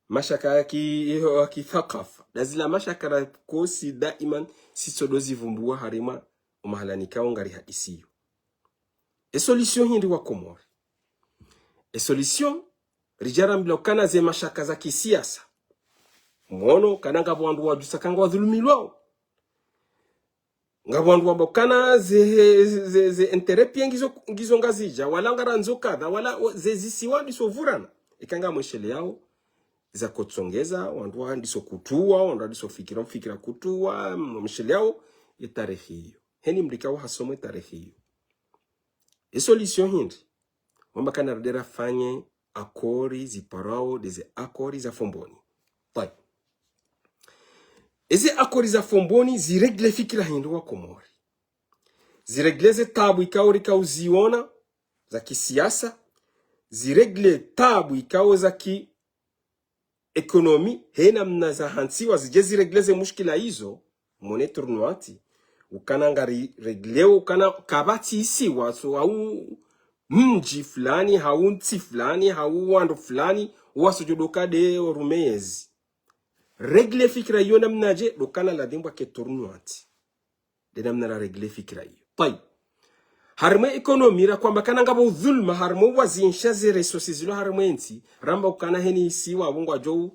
mashaka ya ki, ya kithakafa. Nda zila mashaka rakosi daiman sitsodo zivumbua harimwa omahala nikao ngari hadisiyo. E solution hindri wa Komori? E solution, ridja rambila ukana ze mashaka za kisiasa. Mwono, kana ngapvo wandru wadjusa kanga wadhulumilwao. Ngapvo wandru wamba ukana ze, ze, ze intérêt pia ngizo, ngizo Ngazidja, wala ngarandzo kadha, wala o, ze zisiwa ndiso vurana. Ika ngamwesheleyao, za kotsongeza, wandru wa ndiso kutuwa, wandru wa ndiso fikira, fikira kutuwa, mwesheleyao, e tarehi iyo. Heni mdru ikao hasoma e tarehi iyo. E solution hindri? Wamba kana rende rafanye accord ziparwao nde ze accord za Fomboni. Tayib. Eze accord za Fomboni zi régler fikira hindri wa Komori? Zi régler ze tabu ikao rikao ziona za kisiasa, zi régler tabu ikao za ki économie, he namna zahantsiwa zidje zi régler ze mushkila izo, mone tournante, ukana ngari régler, ukana kapvatsi isiwa, so, hau mdji fulani, hau ntsi fulani, hau wandru fulani, wasodjo doka nde orumeyezi. Régler fikira iyo namnadje, ndo ukana ladhimu pvwake tournante. Nde namna ra régler fikira iyo. Tayib. Harimwa économie ra kwamba kana ngapvo udhuluma, harimwa wazinsha ze ressources zilo harimwa entsi, ramba ukana heni isiwa, apvo ngwadjo,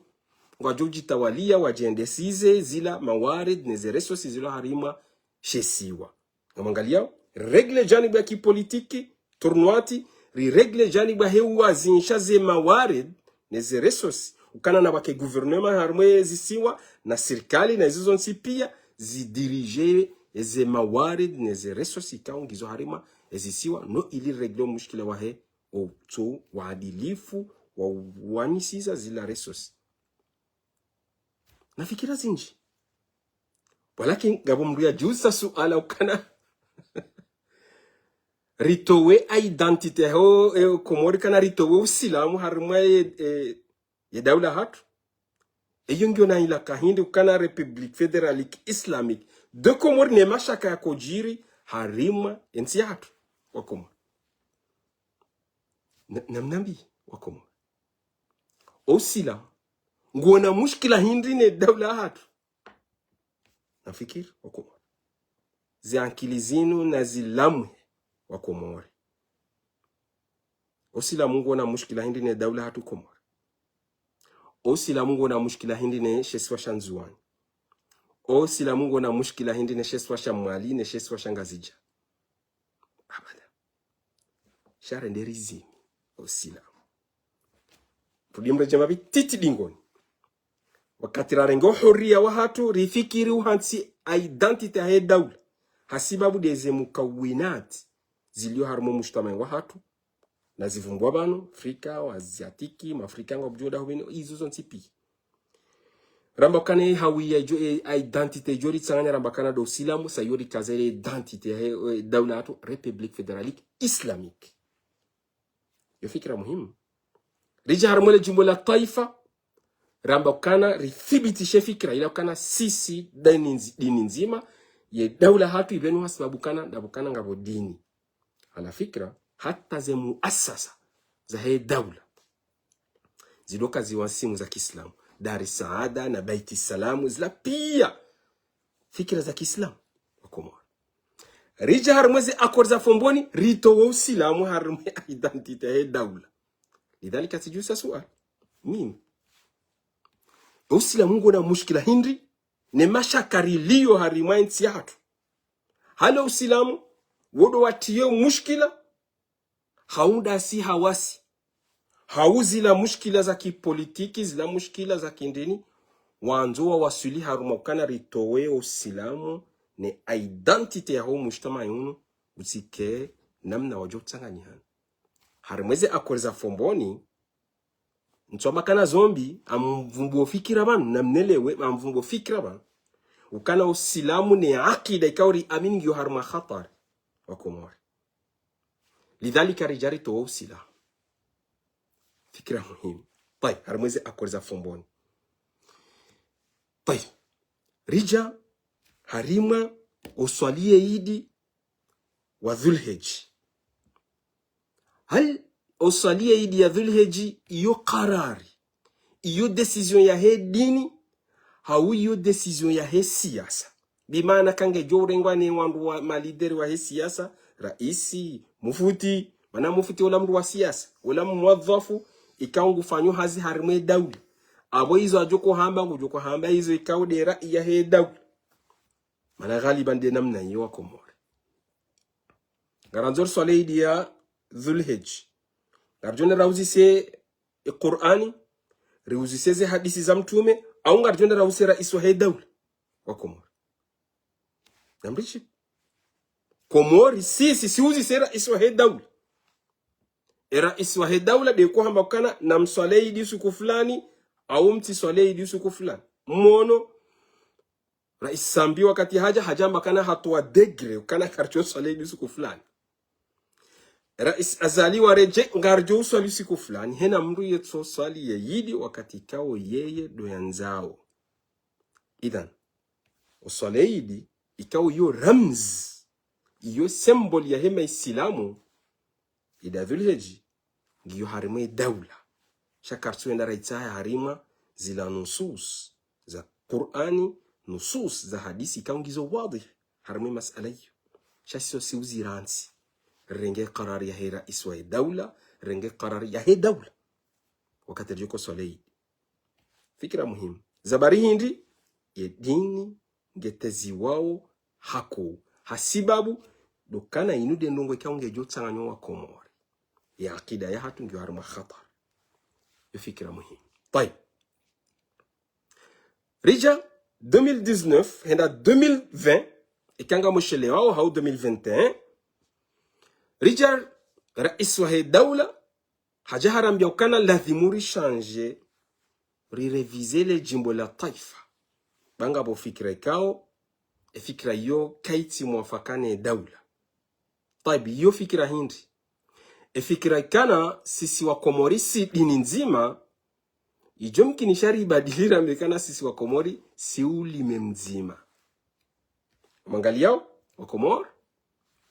ngwadjo djitawalia, wadjendesize zila mawarid ne ze ressources zilo harimwa she isiwa. Ngamwangaliao, régler janibu ya kipolitiki, tournante, ri régler janibu ya he wazinsha ze mawarid, ne ze ressources, ukana na pvwake gouvernement harimwa ezisiwa, na sirikali, na izo zontsi pia, zi diriger eze mawarid, ne ze ressources ikao ngizo harimwa ezisiwa, no ili régler omushkila wahe, otso uadilifu, wa uwanisiza zila ressources. Na fikira zindji. Walakini, ngapvo mdru yadjusa suala ukana ritowe a identité ho, e, Komori kana ritowe usilamu harimwa e, e, ye daula hatru. Eyo ngiyo na ilaka hindri ukana République Fédérale Islamique de Comores ne mashaka yakodjiri harimwa entsi yahatru wa Komori. Na, namnambi wa Komori. Ousilamu, nguona mushkila hindri ne daula hatru. Nafikiri, wa Komori. Ze ankili zinu na zilamwe wa Komori. Ousilamu nguona mushkila hindri ne daula hatru Komori. Ousilamu nguona mushkila hindri ne she isiwa sha Ndzuwani. Ousilamu nguona mushkila hindri ne she isiwa sha Mwali, ne she isiwa sha Ngazidja. Abada. Sha rende rizimi, ousilamu. Rudi mredje mapvi titi dingoni. Wakati rarenge uhuriya wahatru, rifikiri uhantsi a identité yahe daula. Hasibabu ndeze mukawinati zilio harimwa mujtamai wahatru. Na zivumbwa pvanu, Afrika, wa Asiatiki, Maafrika ngwabudjuo daho beni, izo zontsi pia. Ramba kana ye hawiya djo, e, a identité djo ritsanganya ramba kana ndo usilamu, sa iyo rikaza ye identité yahe, e, daula hatru, République Fédérale Islamique. Yo fikira muhimu. Ridja harimwa le djumba la twaifa, ramba kana rithibitishe fikira, ila kana sisi dini nzi-, dini ndzima, ye daula hatru ipvenu hasibabu kana, ndapvo kana ngapvo dini. Ala fikira, hata ze muasasa zahe daula. Zidoka ziwa ntsimu za kiislamu. Dar es Saada na Baiti Salamu, zila pia fikira za kiislamu. Wa Komori. Ridja harimwa ze accord za Fomboni, ritowa ousilamu harimwa identité yahe daula. Lidhalika tsidjusa suala. Nini? Ousilamu nguona mushkila hindri, ne mashaka rilio harimwa entsi yahatru. Hale ousilamu, wo ndo watriye mushkila, hau ndasi hawasi. Hau zila mushkila za kipolitiki, zila mushkila za kindini, wandzo wawaswili harumwa ukana ritowe ousilamu ne identité yaho mujtamai unu, utsike namna wadjo utsanganyihana. Harimwa ze accord za Fomboni, Ntswamba kana zo mbi, ngamvumbuo fikira pvanu, namnelewe, ngamvumbuo fikira pvanu. Ukana usilamu ne akida ikao riamini ngiyo harumwa khatwari, wa Komori. Lidhalika ridja ritowa usilamu. Fikira muhimu. Tayib, harumwa eze akori za Fomboni. Tayib, ridja harumwa uswali ye idi wa Dhulhijja. Hal uswali ye idi ya Dhulhijja iyo karari, iyo décision yahe dini, hau iyo décision yahe siasa? Bimaana kangedjo urengwa ne wandru wa malideri wahe siasa, raisi, mufuti, mana mufuti ola mndru wa siasa, ola mwadhwafu, ikao ngufanyo hazi harumwa e daula. Apvo izo adjo kohamba, ngudjo kohamba izo ikao nde rai yahe daula. Mana ghaliban nde namna iyo wa Komori. Ngarandzo riswali idi ya Dhulhijja. Ngaridjo nde rauzise e Qur'ani, riuzise ze hadisi za mtrume, au ngaridjo nde rauzise raisi wahe daula wa Komori? Namrishibe. Komori, sisi, siuzise raisi wahe daula. E raisi wahe daula nde kohamba ukana namswali idi usiku fulani, au mtsiswali idi usiku fulani. Mwono, Rais Sambi wakati hadja, hadja hamba kana hatowa décret, ukana karidjo uswali idi usiku fulani. Rais Azali waredjei, ngaridjo uswali usiku fulani, hena mndru yetso swali ye idi wakati ikao yeye ndo yandzao. Idhan, uswali idi, ikao iyo ramzi, iyo symbole yahe maisilamu, idi ya Dhulhijja, ngiyo harumwa e daula. Sha karitsu wenda raitsaha harumwa zila nusus za Qur'ani, nusus za hadisi, ikao ngizo wadhih harumwa e masala iyo. Sha sisi siuzirantsi. Rirenge karari yahe raisi wahe daula, rirenge karari yahe daula. Wakati ridjo ko swali idi. Fikira muhimu. Za bari hindri, ye dini ngeteziwao hakuu. Hasibabu, ndo ukana inu nde ndrongoo ikao ngedjo tsanganya wa Komori. Ye akida yahatru ngiyo harumwa khatwari. Yo fikira muhimu. Tayib. Ridja deux mille dix-neuf, henda deux mille vingt, eka ngamshelewao hau deux mille vingt et un. Ridja raisi wahe daula, hadja harambia ukana lazimu rishanje, rirevize le jimbo la twaifa. Ba ngapvo fikira ikao, e fikira iyo kaitsi mwafaka ne daula. Tayib, iyo fikira hindri? E fikira ikana sisi wa Komori si dini ndzima, idjo mkinisha ribadili rambe kana sisi wa Komori si ulime mdzima. Mwangaliyao, wa Komori,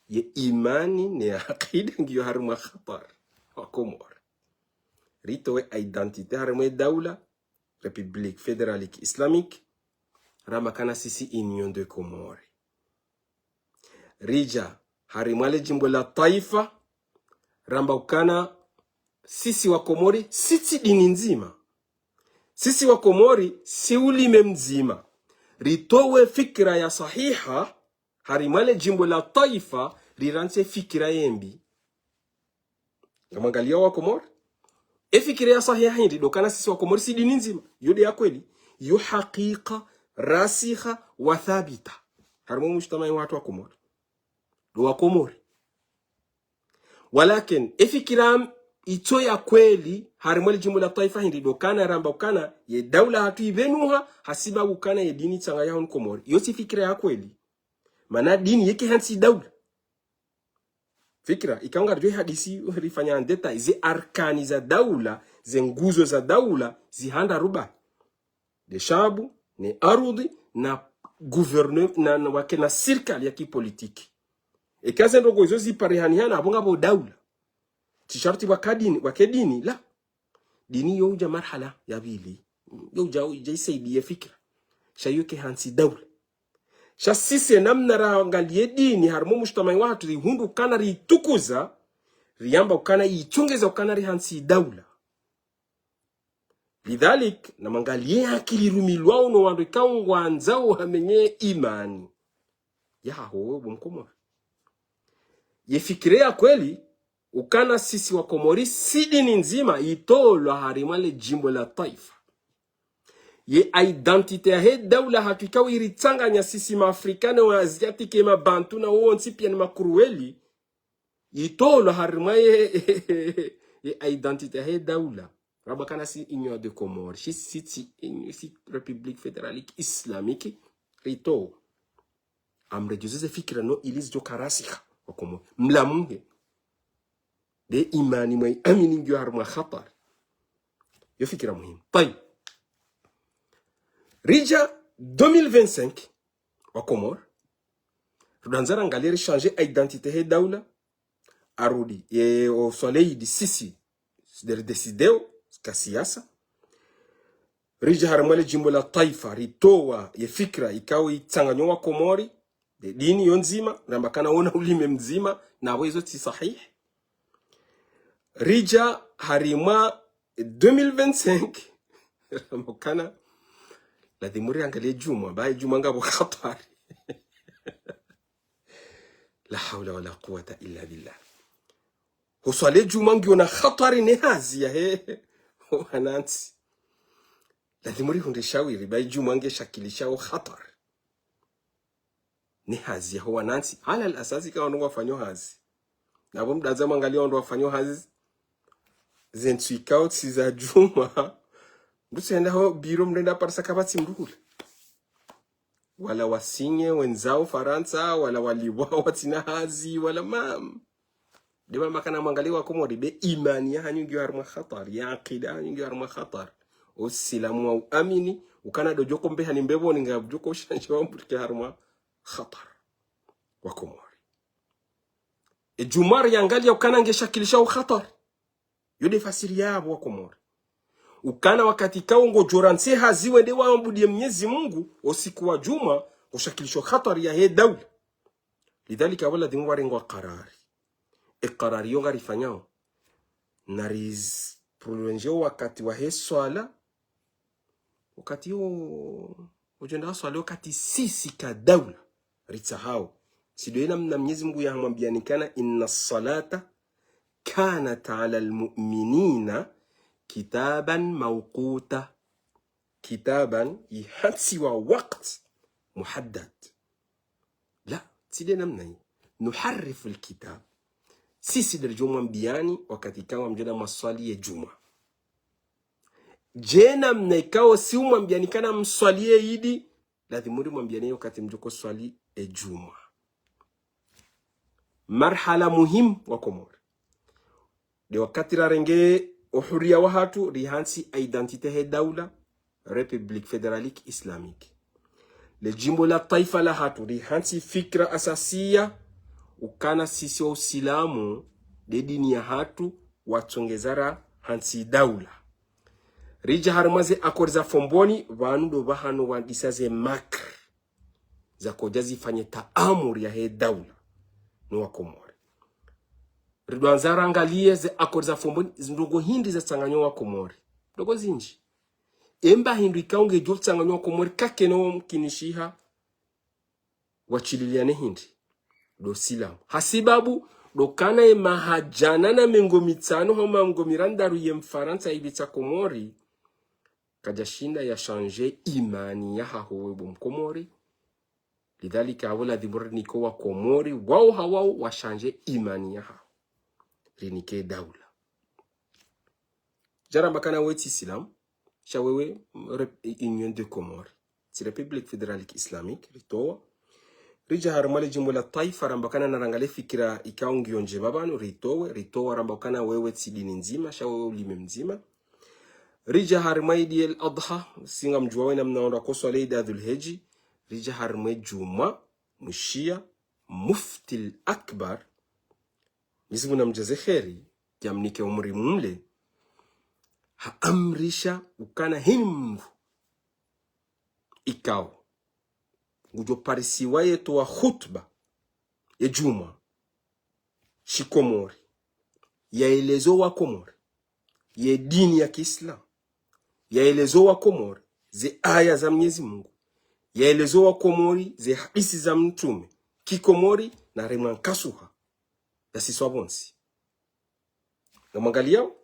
ye imani ne akida ngiyo harumwa khatwari, wa Komori. Ritowe identité harumwa e daula, République Fédérale Islamique, ramba kana sisi Union des Comores. Ridja harumwa le jimbo la twaifa, ramba ukana sisi wa Komori, si tsi dini ndzima. Sisi wa Komori, si ulime mdzima. Ritowe fikira ya swahiha, harumwa le jimbo la twaifa, rirantsi fikira ye mbi. Ngamwangaliyao wa Komori. E fikira ya swahiha hindri, ndo ukana sisi wa Komori si dini ndzima. Yo nde ya kweli. Yo hakika, rasikha, wa thabita. Harumwa mujtamaa wahatru wa Komori. Ndo wa Komori. Walakin, e fikira itso ya kweli, harumwa le jimbo la twaifa hindri, ndo ukana ramba ukana, ye daula yahatru ipvenuha, hasibabu ukana ye dini tsanganya hunu Komori. Yo tsi fikira ya kweli. Mana dini yeke hantsi daula. Fikira, ikao ngaridjo ihadisi rifanye en détail, ze arkani za daula, ze nguzo za daula, zihanda ruba. Nde shabu, ne arudhi, na gouverneur, na, na wake na sirikali ya kipolitiki. Eka ze ndrongoo izo ziparihaniana, apvo ngapvo daula. Tsi sharti waka dini, wake dini, la. Dini yo udja marhala ya pvili. Yo udja, udja isaidiye fikira. Sha yo ke hantsi daula. Sha sisi namna rangaliye dini harumwa mujtamaa wahatru rihundru ukana ritukuza, riamba ukana itsongeza ukana rihantsi daula. Lidhalik, namwangaliye akili irumilwao no wandru ikao ngwandzao wamenye imani. Yaho, bo Mkomori. Ye fikira ya kweli, ukana sisi wa Komori si dini ndzima itolwa harumwa le jimbo la twaifa. Ye identité yahe daula yahatru ikao iritsanganya sisi ma Afrika ne wa Asiatique, ma Bantu na wontsi pia ni ma Kruweli, itolwa harumwa ye, ye identité yahe daula. Ramba kana si Union des Comores, si, si, si, si République Fédérale Islamique, ritowa. Amredjeze ze fikira no ili zidjo ka rasikha, wa Komori. Mlamuhe. Nde imani mwayi amini ngiyo harumwa khatar. Yo fikira muhimu. Tayib. Ridja deux mille vingt-cinq, wa Komori. Rudandza rangalie ri changer identité he daula. Arudi. Ye o swali idi sisi. Nde ri décidéo, ka siasa. Ridja harumwa le djimbo la twaifa, ritowa ye fikira ikao itsanganyo wa Komori, nde dini yo ndzima, ramba kana wona ulime mdzima, na wezo tsi sahihi. Ridja harumwa deux mille vingt-cinq, ramba kana, ladhimu riangalie djumwa, bayi djumwa ngapvo khatwari. La hawla wala quwwata illa billah. Huswali djumwa ngiyo na khatwari ne hazi yahe wanantsi. Ladhimu rihundre shawiri, bayi djumwa nge shakilishao khatwari ne hazi yaho wanantsi. Ala al-asasi ka wanu wafanyo hazi. Na pvo mdandza mwangalie wandru wafanyo hazi. Ze ntsu ikao tsi za djumwa. Mdru tsi henda ho biro mdru henda parisa kapvatsi mdru hule. Wala wasinye, wendao Farantsa, wala waliwa watsina hazi, wala mam. Nde mana ramba kana mwangalie wa Komori, be imani yahanyu ngiyo harumwa khatar, ye akida yahanyu ngiyo harumwa khatar. Usilamu wa uamini, ukana ndo djoko mbeha ni mbepvoni ngapvo djoko ushanje wa mburike harumwa khatar. Wa Komori. E djumwa riangalia ukana nge shakilishao khatar. Yo nde fasiri yapvo wa Komori. Ukana wakati ikao ngodjo rantsi hazi wende waabudie Mnyezi Mungu, o siku wa djumwa, ngo shakilishao khatwari yahe daula. Lidhalika pvo ladhimu pvarengwa karari. E karari yo ngarifanyao. Na riz-, prolonge o wakati wahe swala. Wakati yo, udjo enda swali wakati sisi ka daula. Ritsahao. Tsi ndo ye namna Mnyezi Mungu yahamwambiani kana, إن الصلاة كانت على المؤمنين كتابا موقوتا. Kitaban, ihantsiwa wakati muhaddad. La, tsi nde namna yi. نحرف الكتاب. Sisi nde ridjo mwambiani wakati ikao ngamdjo enda mwaswali ye djumwa. Dje namna ikao si umwambiani kana mswali ye idi, ladhimu rimwambiani wakati mdjoko swali e djumwa. Marhala muhimu wa Komori. Nde wakati rarenge uhuriya wahatru, rihantsi identité he daula, République Fédérale Islamique. Le djimbo la twaifa lahatru, rihantsi fikira asasiya, ukana sisi wa usilamu, nde dini yahatru, watsongeza rahantsi daula. Ridja harumwa ze accord za Fomboni, pvanu ndo pvahanu wandisa ze makri. Zakodja zifanye taamuri yahe daula. No wa Komori. Ridjwandza rangalie ze accord za Fomboni, zindrongo hindri zatsanganyo wa Komori. Ndrongo zindji. Emba hindru ikao ngedjo tsanganyo wa Komori, kakena mkinishiha, washiliane hindri. Ndo silamu. Hasibabu, ndo kana ye maha djana na mengo mitsanu, hau mengo mirandaru ye Mfarantsa ipvitsa Komori, kadjashinda ya shanje imani yahaho we bo Mkomori. Lidhalika, apvo ladhimu rinike wa Komori, wao ha wao wa shanje imani yahaho. Rinike daula. Djaramba kana we tsi silamu, sha wewe rep-, Union des Comores. Tsi République Fédérale Islamique, ritowa. Ridja harumwa le djimbo la twaifa, ramba kana narangalie fikira ikao ngiyo ndjema pvanu, ritowe, ritowa, ramba kana wewe tsi dini ndzima, sha wewe ulime mdzima. Ridja harumwa idi el Adha, si ngamdjuwa we namna wandru wakoswali idi ya Dhulhedji. Ridja harumwa djumwa, mshiya, Mufti al-Akbar, Mnyezi Mungu namdjaze kheri, yamnike umri mle, haamrisha ukana heni mndru ikao ngudjo parisiwa yetowa khutba ye djumwa shikomori, yaelezo wa Komori ye dini ya kiislamu, yaelezo wa Komori ze aya za Mnyezi Mungu, yaelezo wa Komori ze hadisi za mtrume kikomori na remwa nkasuha ya siswa pvontsi. Ngamwangaliyao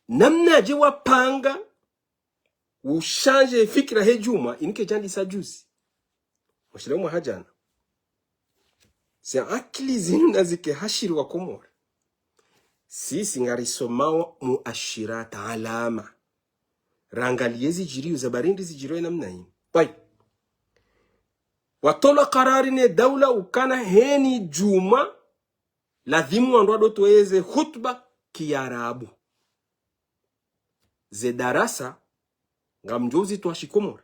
namnadje wapanga ushanje fikira he djumwa, inike djandisa juzi. Mwashile mwaha djana. Ze akili zinu nazike hashiri wa Komori. Sisi ngarisomao muashirata, alama. Rangaliye zidjiriyo, za barindi zidjiriyo namna yini. Tayib. Watolwa karari ne daula ukana heni djumwa, ladhimu wandru wadotowe ze khutba kiarabu. Ze darasa, ngamdjo uzitowa shikomori.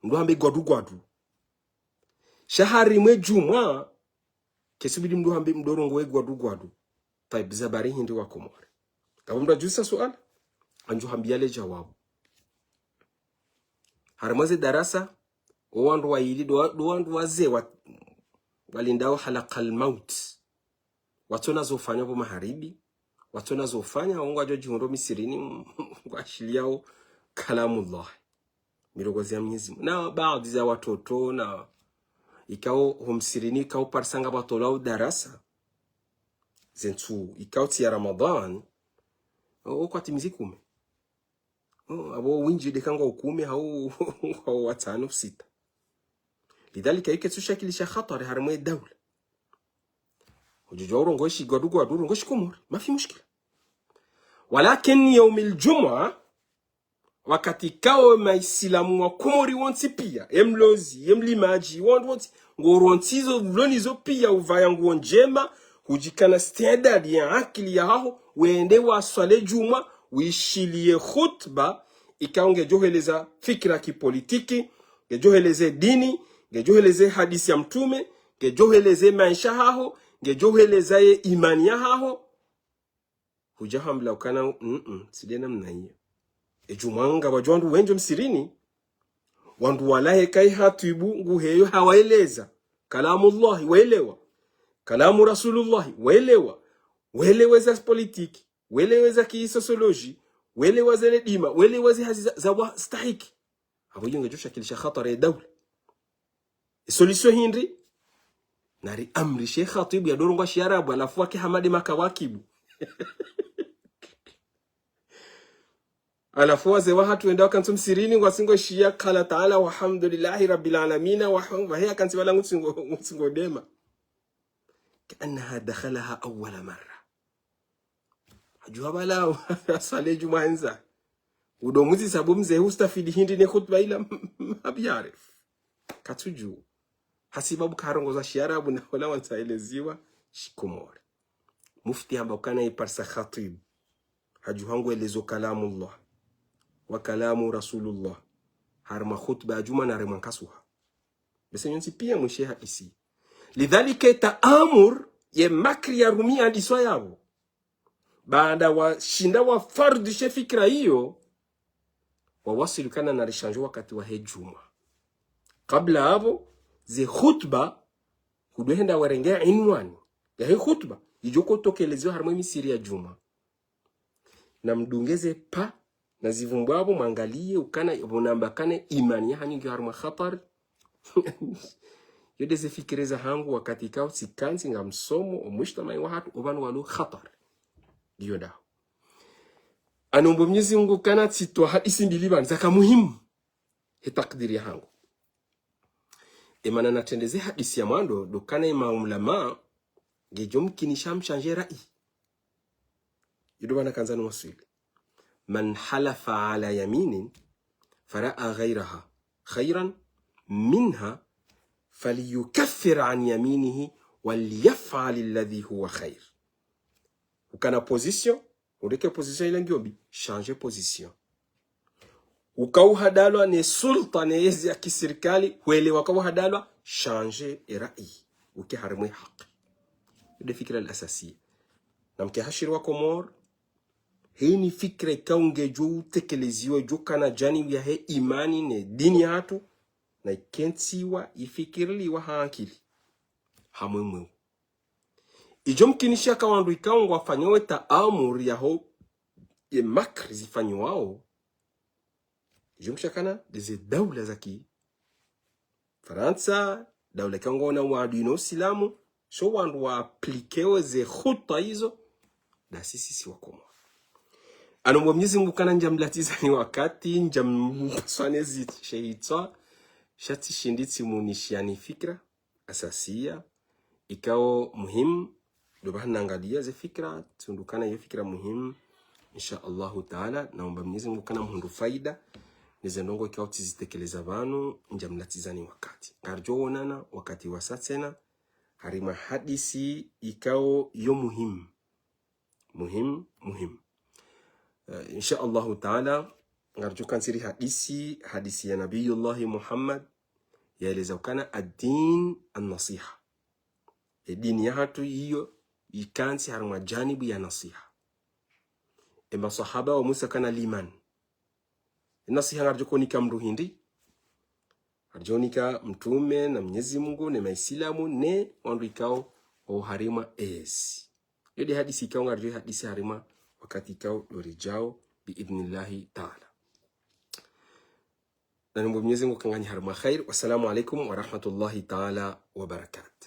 Mdru hambe gwadugwadu. Sha harimwe djumwa, ketsubidi mdru hambe mdru rongowe gwadugwadu. Tayib, za bari hindri wa Komori. Kapvo mdru adjuzisa suala, ngamdjo hambiya le djawabu. Harimwa ze darasa, o wandru wayili, ndo wa-, ndo wandru wazee wa-, walindao halakal maut. Watsona zofanya pvo maharibi, watsona zofanya, wo ngwadjo djihundro misirini, ngwashiliyao kalamullah. Mirongozi ya Mwenyezi Mungu. Na baadhi za watoto, na ikao ho msirini, ikao parisa ngapvatolwao darasa. Ze ntsu, ikao tsi ya Ramadhan, o, o kwatimizi kume. O, apvo windji de ka ngwao kume, hau, hau watsanu, sita. Lidhalika, ike tsu shakilisha khatwari harimwe daula. Udjo djuwa urongowe shigwadugwadu, urongowe shikomori. Mafi mushkila. Walakin yaumil djumwa, wakati ikao maisilamu wa Komori wontsi piya, ye mlozi, ye mlimadji, wandru wontsi, nguo rontsizo, ulonizo piya, uvaya nguo ndjema, hudjikana standard ya akili yahaho, wende waswali djumwa, wishiliye khutba, ikao ngedjo heleza fikira kipolitiki, ngedjo heleze dini, ngedjo heleze hadisi ya mtrume, ngedjo heleze maesha haho, ngedjo heleza ye imani yahaho. Hudja hambila ukana, mm, mm, tsi de namna iyo. E djumwa ngapvadjo wandru wendji msirini, wandru walawa heka ye khatibu nguheyo hawaeleza. Kalamullahi, waelewa. Kalamu Rasulullahi, waelewa. Waelewa za politiki, waelewa za kisosioloji, waelewa za ledima, waelewa za hazi za, za wastahiki. Apvo iyo ngedjo shakilisha khatwari ye daula. E solution hindri? Nari amrishe khatibu yadorongowa shiarabu, halafu wake hamade makawakibu. Halafu wazee wahatru wenda wakantsi msirini, ngwasi ngoshiya, qala taala, walhamdulillahi rabbil alamina, wa, wahe akantsi pvala ngutsingo, ngutsingo dema. Kaannaha dakhalaha awwala marra. Hadjuha pvala, aswali djumwa handza. Udo muzisa bo mze hustafidi hindri ne khutba ila, mabiyarif. Katsudjuwa. Hasibabu karongoza shiarabu na hola wantsa eleziwa shikomori. Mufti hamba ukana iparisa khatibu. Hadjuha nguelezo kalamullah. Wa kalamu Rasulullah. Harimwa khutba ya djumwa na harimwa nkasuha. Bese nyontsi piya mwishe hadisi. Lidhalika taamur ye makri yarumiya hadiswa yapvo. Baada washinda wafardhishe fikira iyo, wawaswili ukana nari shandje wakati wahe djumwa. Kabla apvo, ze khutba, hudwe henda warenge inwani yahe khutba, idjo kotokeleziwa harimwe misiri ya djumwa. Na mdunge ze pa, na zivumbwa apvo, mwangaliye, ukana, pvo namba kana imani yahanyu ngiyo harimwa khatwari. Yo de ze fikira zahangu wakati ikao tsikantsi ngamsomo, o mujtamai wahatru, o pvanu walo khatwari. Ngiyo ndaho. Anombo Mwenyezi Mungu kana tsitowa hadisi mbili pvanu, zaka muhimu. He takdiri yahangu. Emana natrendeze hadisi ya mwando, ndo kana ema ulama, ngedjo mkinisha mshandje rai. Ido pvanu kandza nuwaswili. من حلف على يمين فرأى غيرها خيرا منها فليكفر عن يمينه وليفعل الذي هو خير. Ukana position, ureke position ila ngiyo mbi, change position. Ukauhadalwa ne sulta ne yezi ya kisirikali, hwelewa ukauhadalwa, change e rai. Uke harimwe haki. Yo de fikira al-asasiya. Na mke hashiri wa Komori, heni fikira ikao ngedjo utekeleziwa, djo kana janibu yahe imani ne dini yahatru, na ikentsiwa, ifikiriliwa ha ankili. Hamwe mweu. Idjo mkinisha ka wandru ikao ngwafanyawo taamuri yaho ye makri zifanyiwao. Idjo mkinisha kana de ze daula za ki Farantsa, daula ikao ngwaona uadui no Usilamu, sho wandru wa aplikewo ze khuta izo, ndasi sisi wa Komori. Anombo Mwenyezi Mungu kana ndjamlatizani wakati, ndjamswane zi shehitswa, sha tsishindi tsimunishiyani fikira asasiya, ikao muhimu, Ndo pvahanu nangaliya ze fikira, tsihundru ukana iyo fikira muhimu. Insha Allahu Taala, naomba Mwenyezi Mungu ukana muhundru faida, neze ndrongoo ikao tsizitekeleza pvanu, ndja mlatizani wakati. Ngaridjo onana wakati wasa tsena, harimwa hadisi ikao yo muhimu. Muhimu, muhimu. Eh, insha Allahu Taala, ngaridjo kantsi ri hadisi, hadisi ya Nabiyullahi Muhammad, yaeleza ukana ad-din an-nasiha. E dini yahatru iyo ikantsi harimwa janibu ya nasiha. E maswahaba wamuuza ukana liman. E nasiha ngaridjo konika mndru hindri? Ngaridjo nika Mtrume na Mwenyezi Mungu ne Maislamu ne wandru ikao o harimwa ezi. Iyo nde hadisi ikao ngaridjo hadisi harimwa wakati ikao ndo ridjao biidhnillahi taala. Na nimwombe Mwenyezi Mungu uka nganyi harimwa khair. Wassalamu alaikum warahmatullahi taala wabarakatuh.